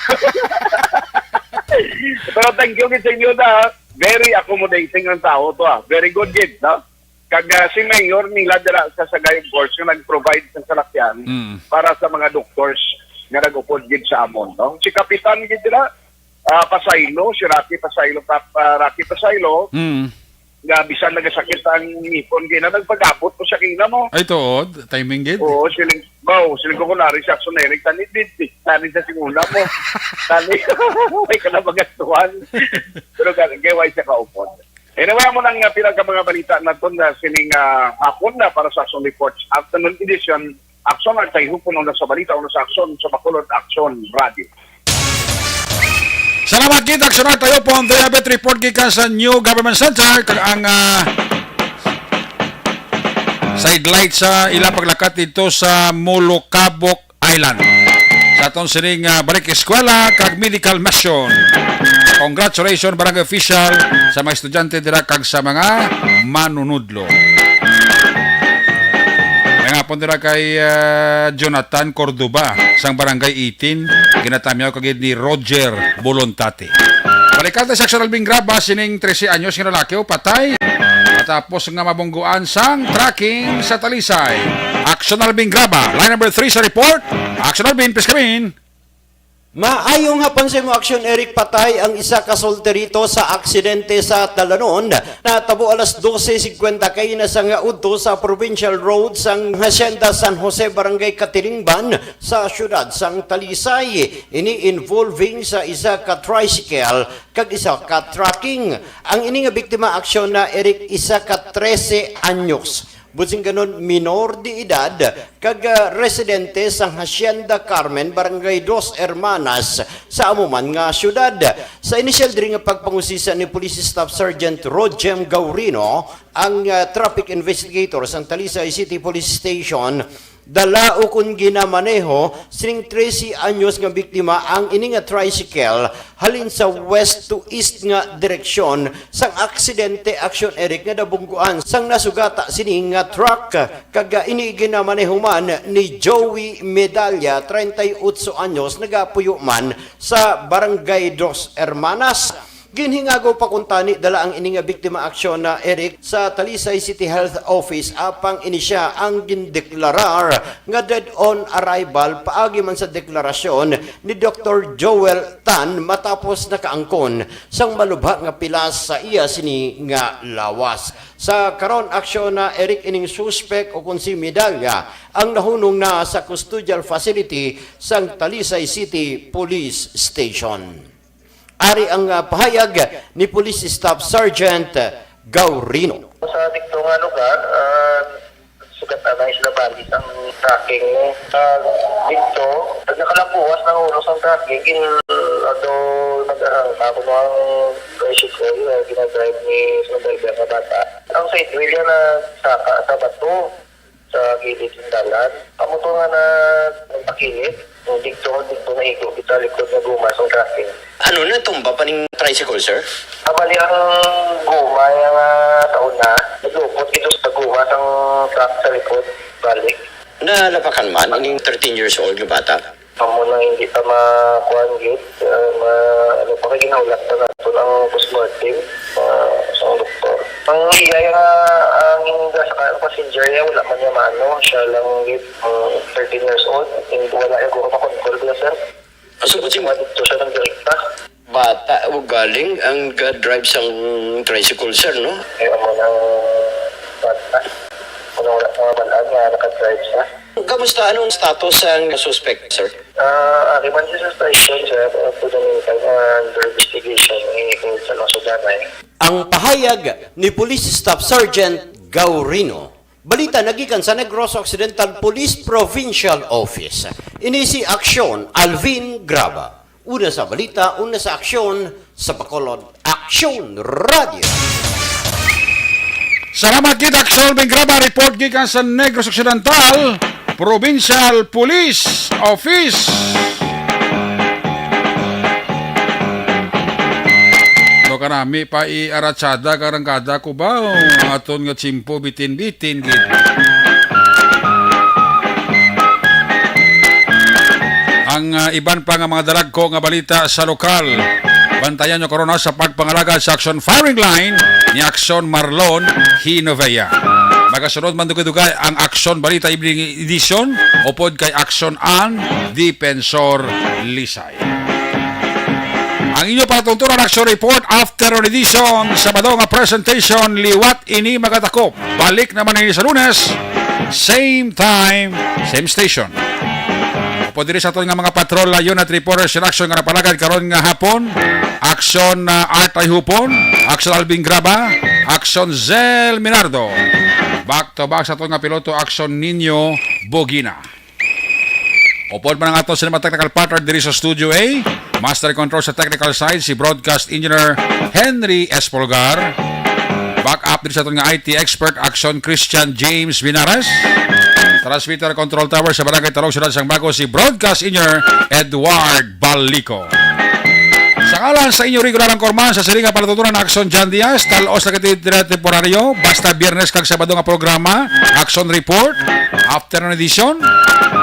Pero thank you gid sa inyo na very accommodating ang tao to, ah. Very good gid, no? Kag, ah, si Mayor nila dira sa Sagay, of course, nga nag-provide sa salakyan Mm. para sa mga doctors nga nag-upod gid sa amon, no? Si Kapitan gid dira, ah, Pasaylo, si Rocky Pasaylo, Kap-, ah, Rocky Pasaylo, Mm. nga bisan nagasakit ang ngipon, kay na nagpagabot ko sa kina mo. Ay, tuod. Timing gid. Oo, siling, wow, siling ko kunwari si Action Eric, tani, di, di, tani sa singuna mo. Tani, may ka na magastuhan. Pero ka-, kay why siya kaupod? Anyway, amo nang, uh, pila ka mga balita naton na sining, uh, hapon na para sa Action Reports Afternoon Edition. Action ang tayo puno na sa balita, uno sa Action, sa Bacolod, Action Radio. Salamat kita, Action Art. Tayo po ang Dayabit Report gikan sa New Government Center. Kag ang, ah, side light sa ila paglakat dito sa Mulukabok Island. Sa aton sining, ah, balik eskwela kag medical mission. Congratulations, barangay official, sa mga estudyante dira kag sa mga manunudlo. May nga po dira kay, ah, Jonathan Cordoba, sang Barangay eighteen, ginatamyaw kagid ni Roger Bolontate. Balikan ta si Action Alvin Graba, sining trese anyos nga lalaki o patay. Matapos nga mabungguan sang trucking sa Talisay. Action Alvin Graba, line number three sa report. Action Alvin, please come in. Maayong hapon sa imo, Action Eric. Patay ang isa ka solterito sa aksidente sa Talanon. Natabo alas dose cincuenta kaina sang udto sa Provincial Road sang Hacienda San Jose, Barangay Katilingban, sa siyudad sang Talisay. Ini involving sa isa ka tricycle kag isa ka trucking. Ang ini nga biktima, Action na Eric, isa ka trese anyos. Buot silingon, minor de edad, kag, ah, residente sang Hacienda Carmen, Barangay Dos Hermanas, sa amo man nga siyudad. Sa inisyal diri nga pagpangusisa ni Police Staff Sergeant Rojem Gaurino, ang, ah, traffic investigator sang Talisay City Police Station, dala ukon ginamaneho sining trese anyos nga biktima ang ini nga tricycle halin sa west to east nga direksyon sang aksidente, Action Eric, nga nabungguan sang nasugata sini nga truck, kag ini ginamaneho man ni Joey Medalla, treinta y ocho anyos, nagapuyo man sa Barangay Dos Hermanas. Ginhingago pa kuntani dala ang ini nga biktima, Aksyon na Eric, sa Talisay City Health Office, apang ini sia ang gindeklarar nga dead on arrival paagi man sa deklarasyon ni Doktor Joel Tan matapos nakaangkon sang malubha nga pilas sa iya sini nga lawas. Sa karon, Aksyon na Eric, ining suspek o kon si Medalla ang nahunong na sa custodial facility sang Talisay City Police Station. Ari ang, ah, pahayag ni Police Staff Sergeant Gaurino. Sa dito nga lugar, ah, sugat anay sila bali ang tracking ni. Sa dito, pag nakalambuwas ng ulo sa tracking, in, although nag-arangka ko ang tricycle, ah, ginadrive ni sa driver nga bata. Ang side wheel niya na saka sa bato sa gilid ng dalan. Amo to nga na nagpakilid. Dito, dito naigo kita likod na guma sa tracking. Ano, natumba pa ning tricycle, sir? Ah, bali ang guma yung, ah, sa una, naglupot ito sa guma sang truck sa likod, balik. Nalapakan man ining thirteen years old nga bata? Amo na hindi pa makuan gyud, ah, ma-, ano pa kay ginaulat pa nato ang postmortem, ah, sa doktor. Ang iya nga, ang sa ka-, passenger niya, wala man niya maano, siya lang gyud, ah, thirteen years old, and wala niya guro makontrol, sir. Ah, so, buting Wala dito siya nagdirekta. Bata, ugaling ang ga-drive sang tricycle, sir, no? Eh, amo nang bata. Kung wala sa mga balaan nga nakadrive siya. Kamusta? Anong status sang suspect, sir? Ah, ari man siya sa station, sir. Uh, for the meantime, uh, under investigation, eh, kung sa mga sudanay. Ang pahayag ni Police Staff Sergeant Gaurino. Balita nagikan sa Negros Occidental Police Provincial Office. Ini si Aksyon Alvin Graba. Una sa balita, una sa aksyon, sa Bacolod, Aksyon Radio. Salamat gid, Aksyon Alvin Graba. Report gikan sa Negros Occidental Provincial Police Office. Do kanami pa i-aratsada karangkada ko ba? Aton nga tsimpo bitin-bitin gid. Ang, ah, iban pa nga mga dalagko nga balita sa lokal. Bantayan nyo karon, ha, sa pagpangalagad sa Aksyon Firing Line ni Aksyon Marlon Hinovea. Magasunod man dugay-dugay ang Aksyon Balita Evening Edition upod kay Aksyon An Defensor Lisay. Ang inyo palatuntunan, Aksyon Report, afternoon edition, Sabado nga presentation, liwat ini magatakop. Balik naman ini sa Lunes, same time, same station. Upod diri sa aton nga mga patrol, unit reporters in action nga napalagad karon nga hapon, Aksyon, ah, Art Ay Hupon, Aksyon Alvin Graba, Aksyon Zel Minardo. Back to back sa aton nga piloto, Aksyon Nino Bogina. Upod man ang aton cinematechnical partner diri sa Studio A. Master Control sa technical side, si Broadcast Engineer Henry Espolgar. Back up diri sa aton nga I T expert, Aksyon Christian James Vinares. Transmitter Control Tower sa Barangay Talog, Siyudad sang Bago, si Broadcast Engineer Edward Balico. Sa ngalan sa inyo regular anchorman sa silingan palatuntunan, Aksyon John Diaz, tal-os na kita diri temporaryo, basta Biyernes kag Sabado nga programa, Aksyon Report, afternoon edition.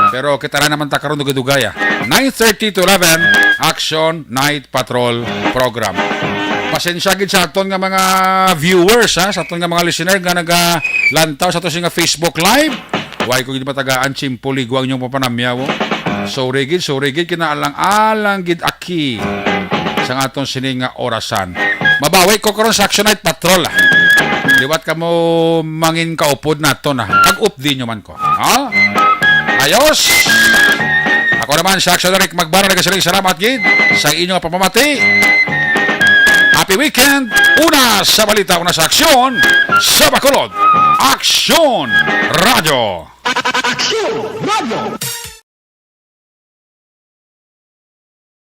Pero kita na naman ta karon dugay-dugay, ah. Nine thirty to eleven, Aksyon Night Patrol Program. Pasensya gid sa aton nga mga viewers, ha, sa aton nga mga listener nga nagalantaw sa aton nga Facebook Live. Way ko gid matagaan, tsimpo, ligwang yung papanamyaw, oh. Sorry gid, sorry gid, kinaalang-alang gid aki sa aton sini nga orasan. Mabawi ko karon sa Action Night Patrol, ah. Liwat kamo mangin kaupod nato na. Pag-updi nyo man ko. Ha? Ayos! Ako naman si Action Eric Magbara, nagasiling salamat gid sa inyo nga pamamati. Happy weekend! Una sa balita, una sa aksyon, sa Bacolod, Aksyon Radyo. Aksyon Radyo.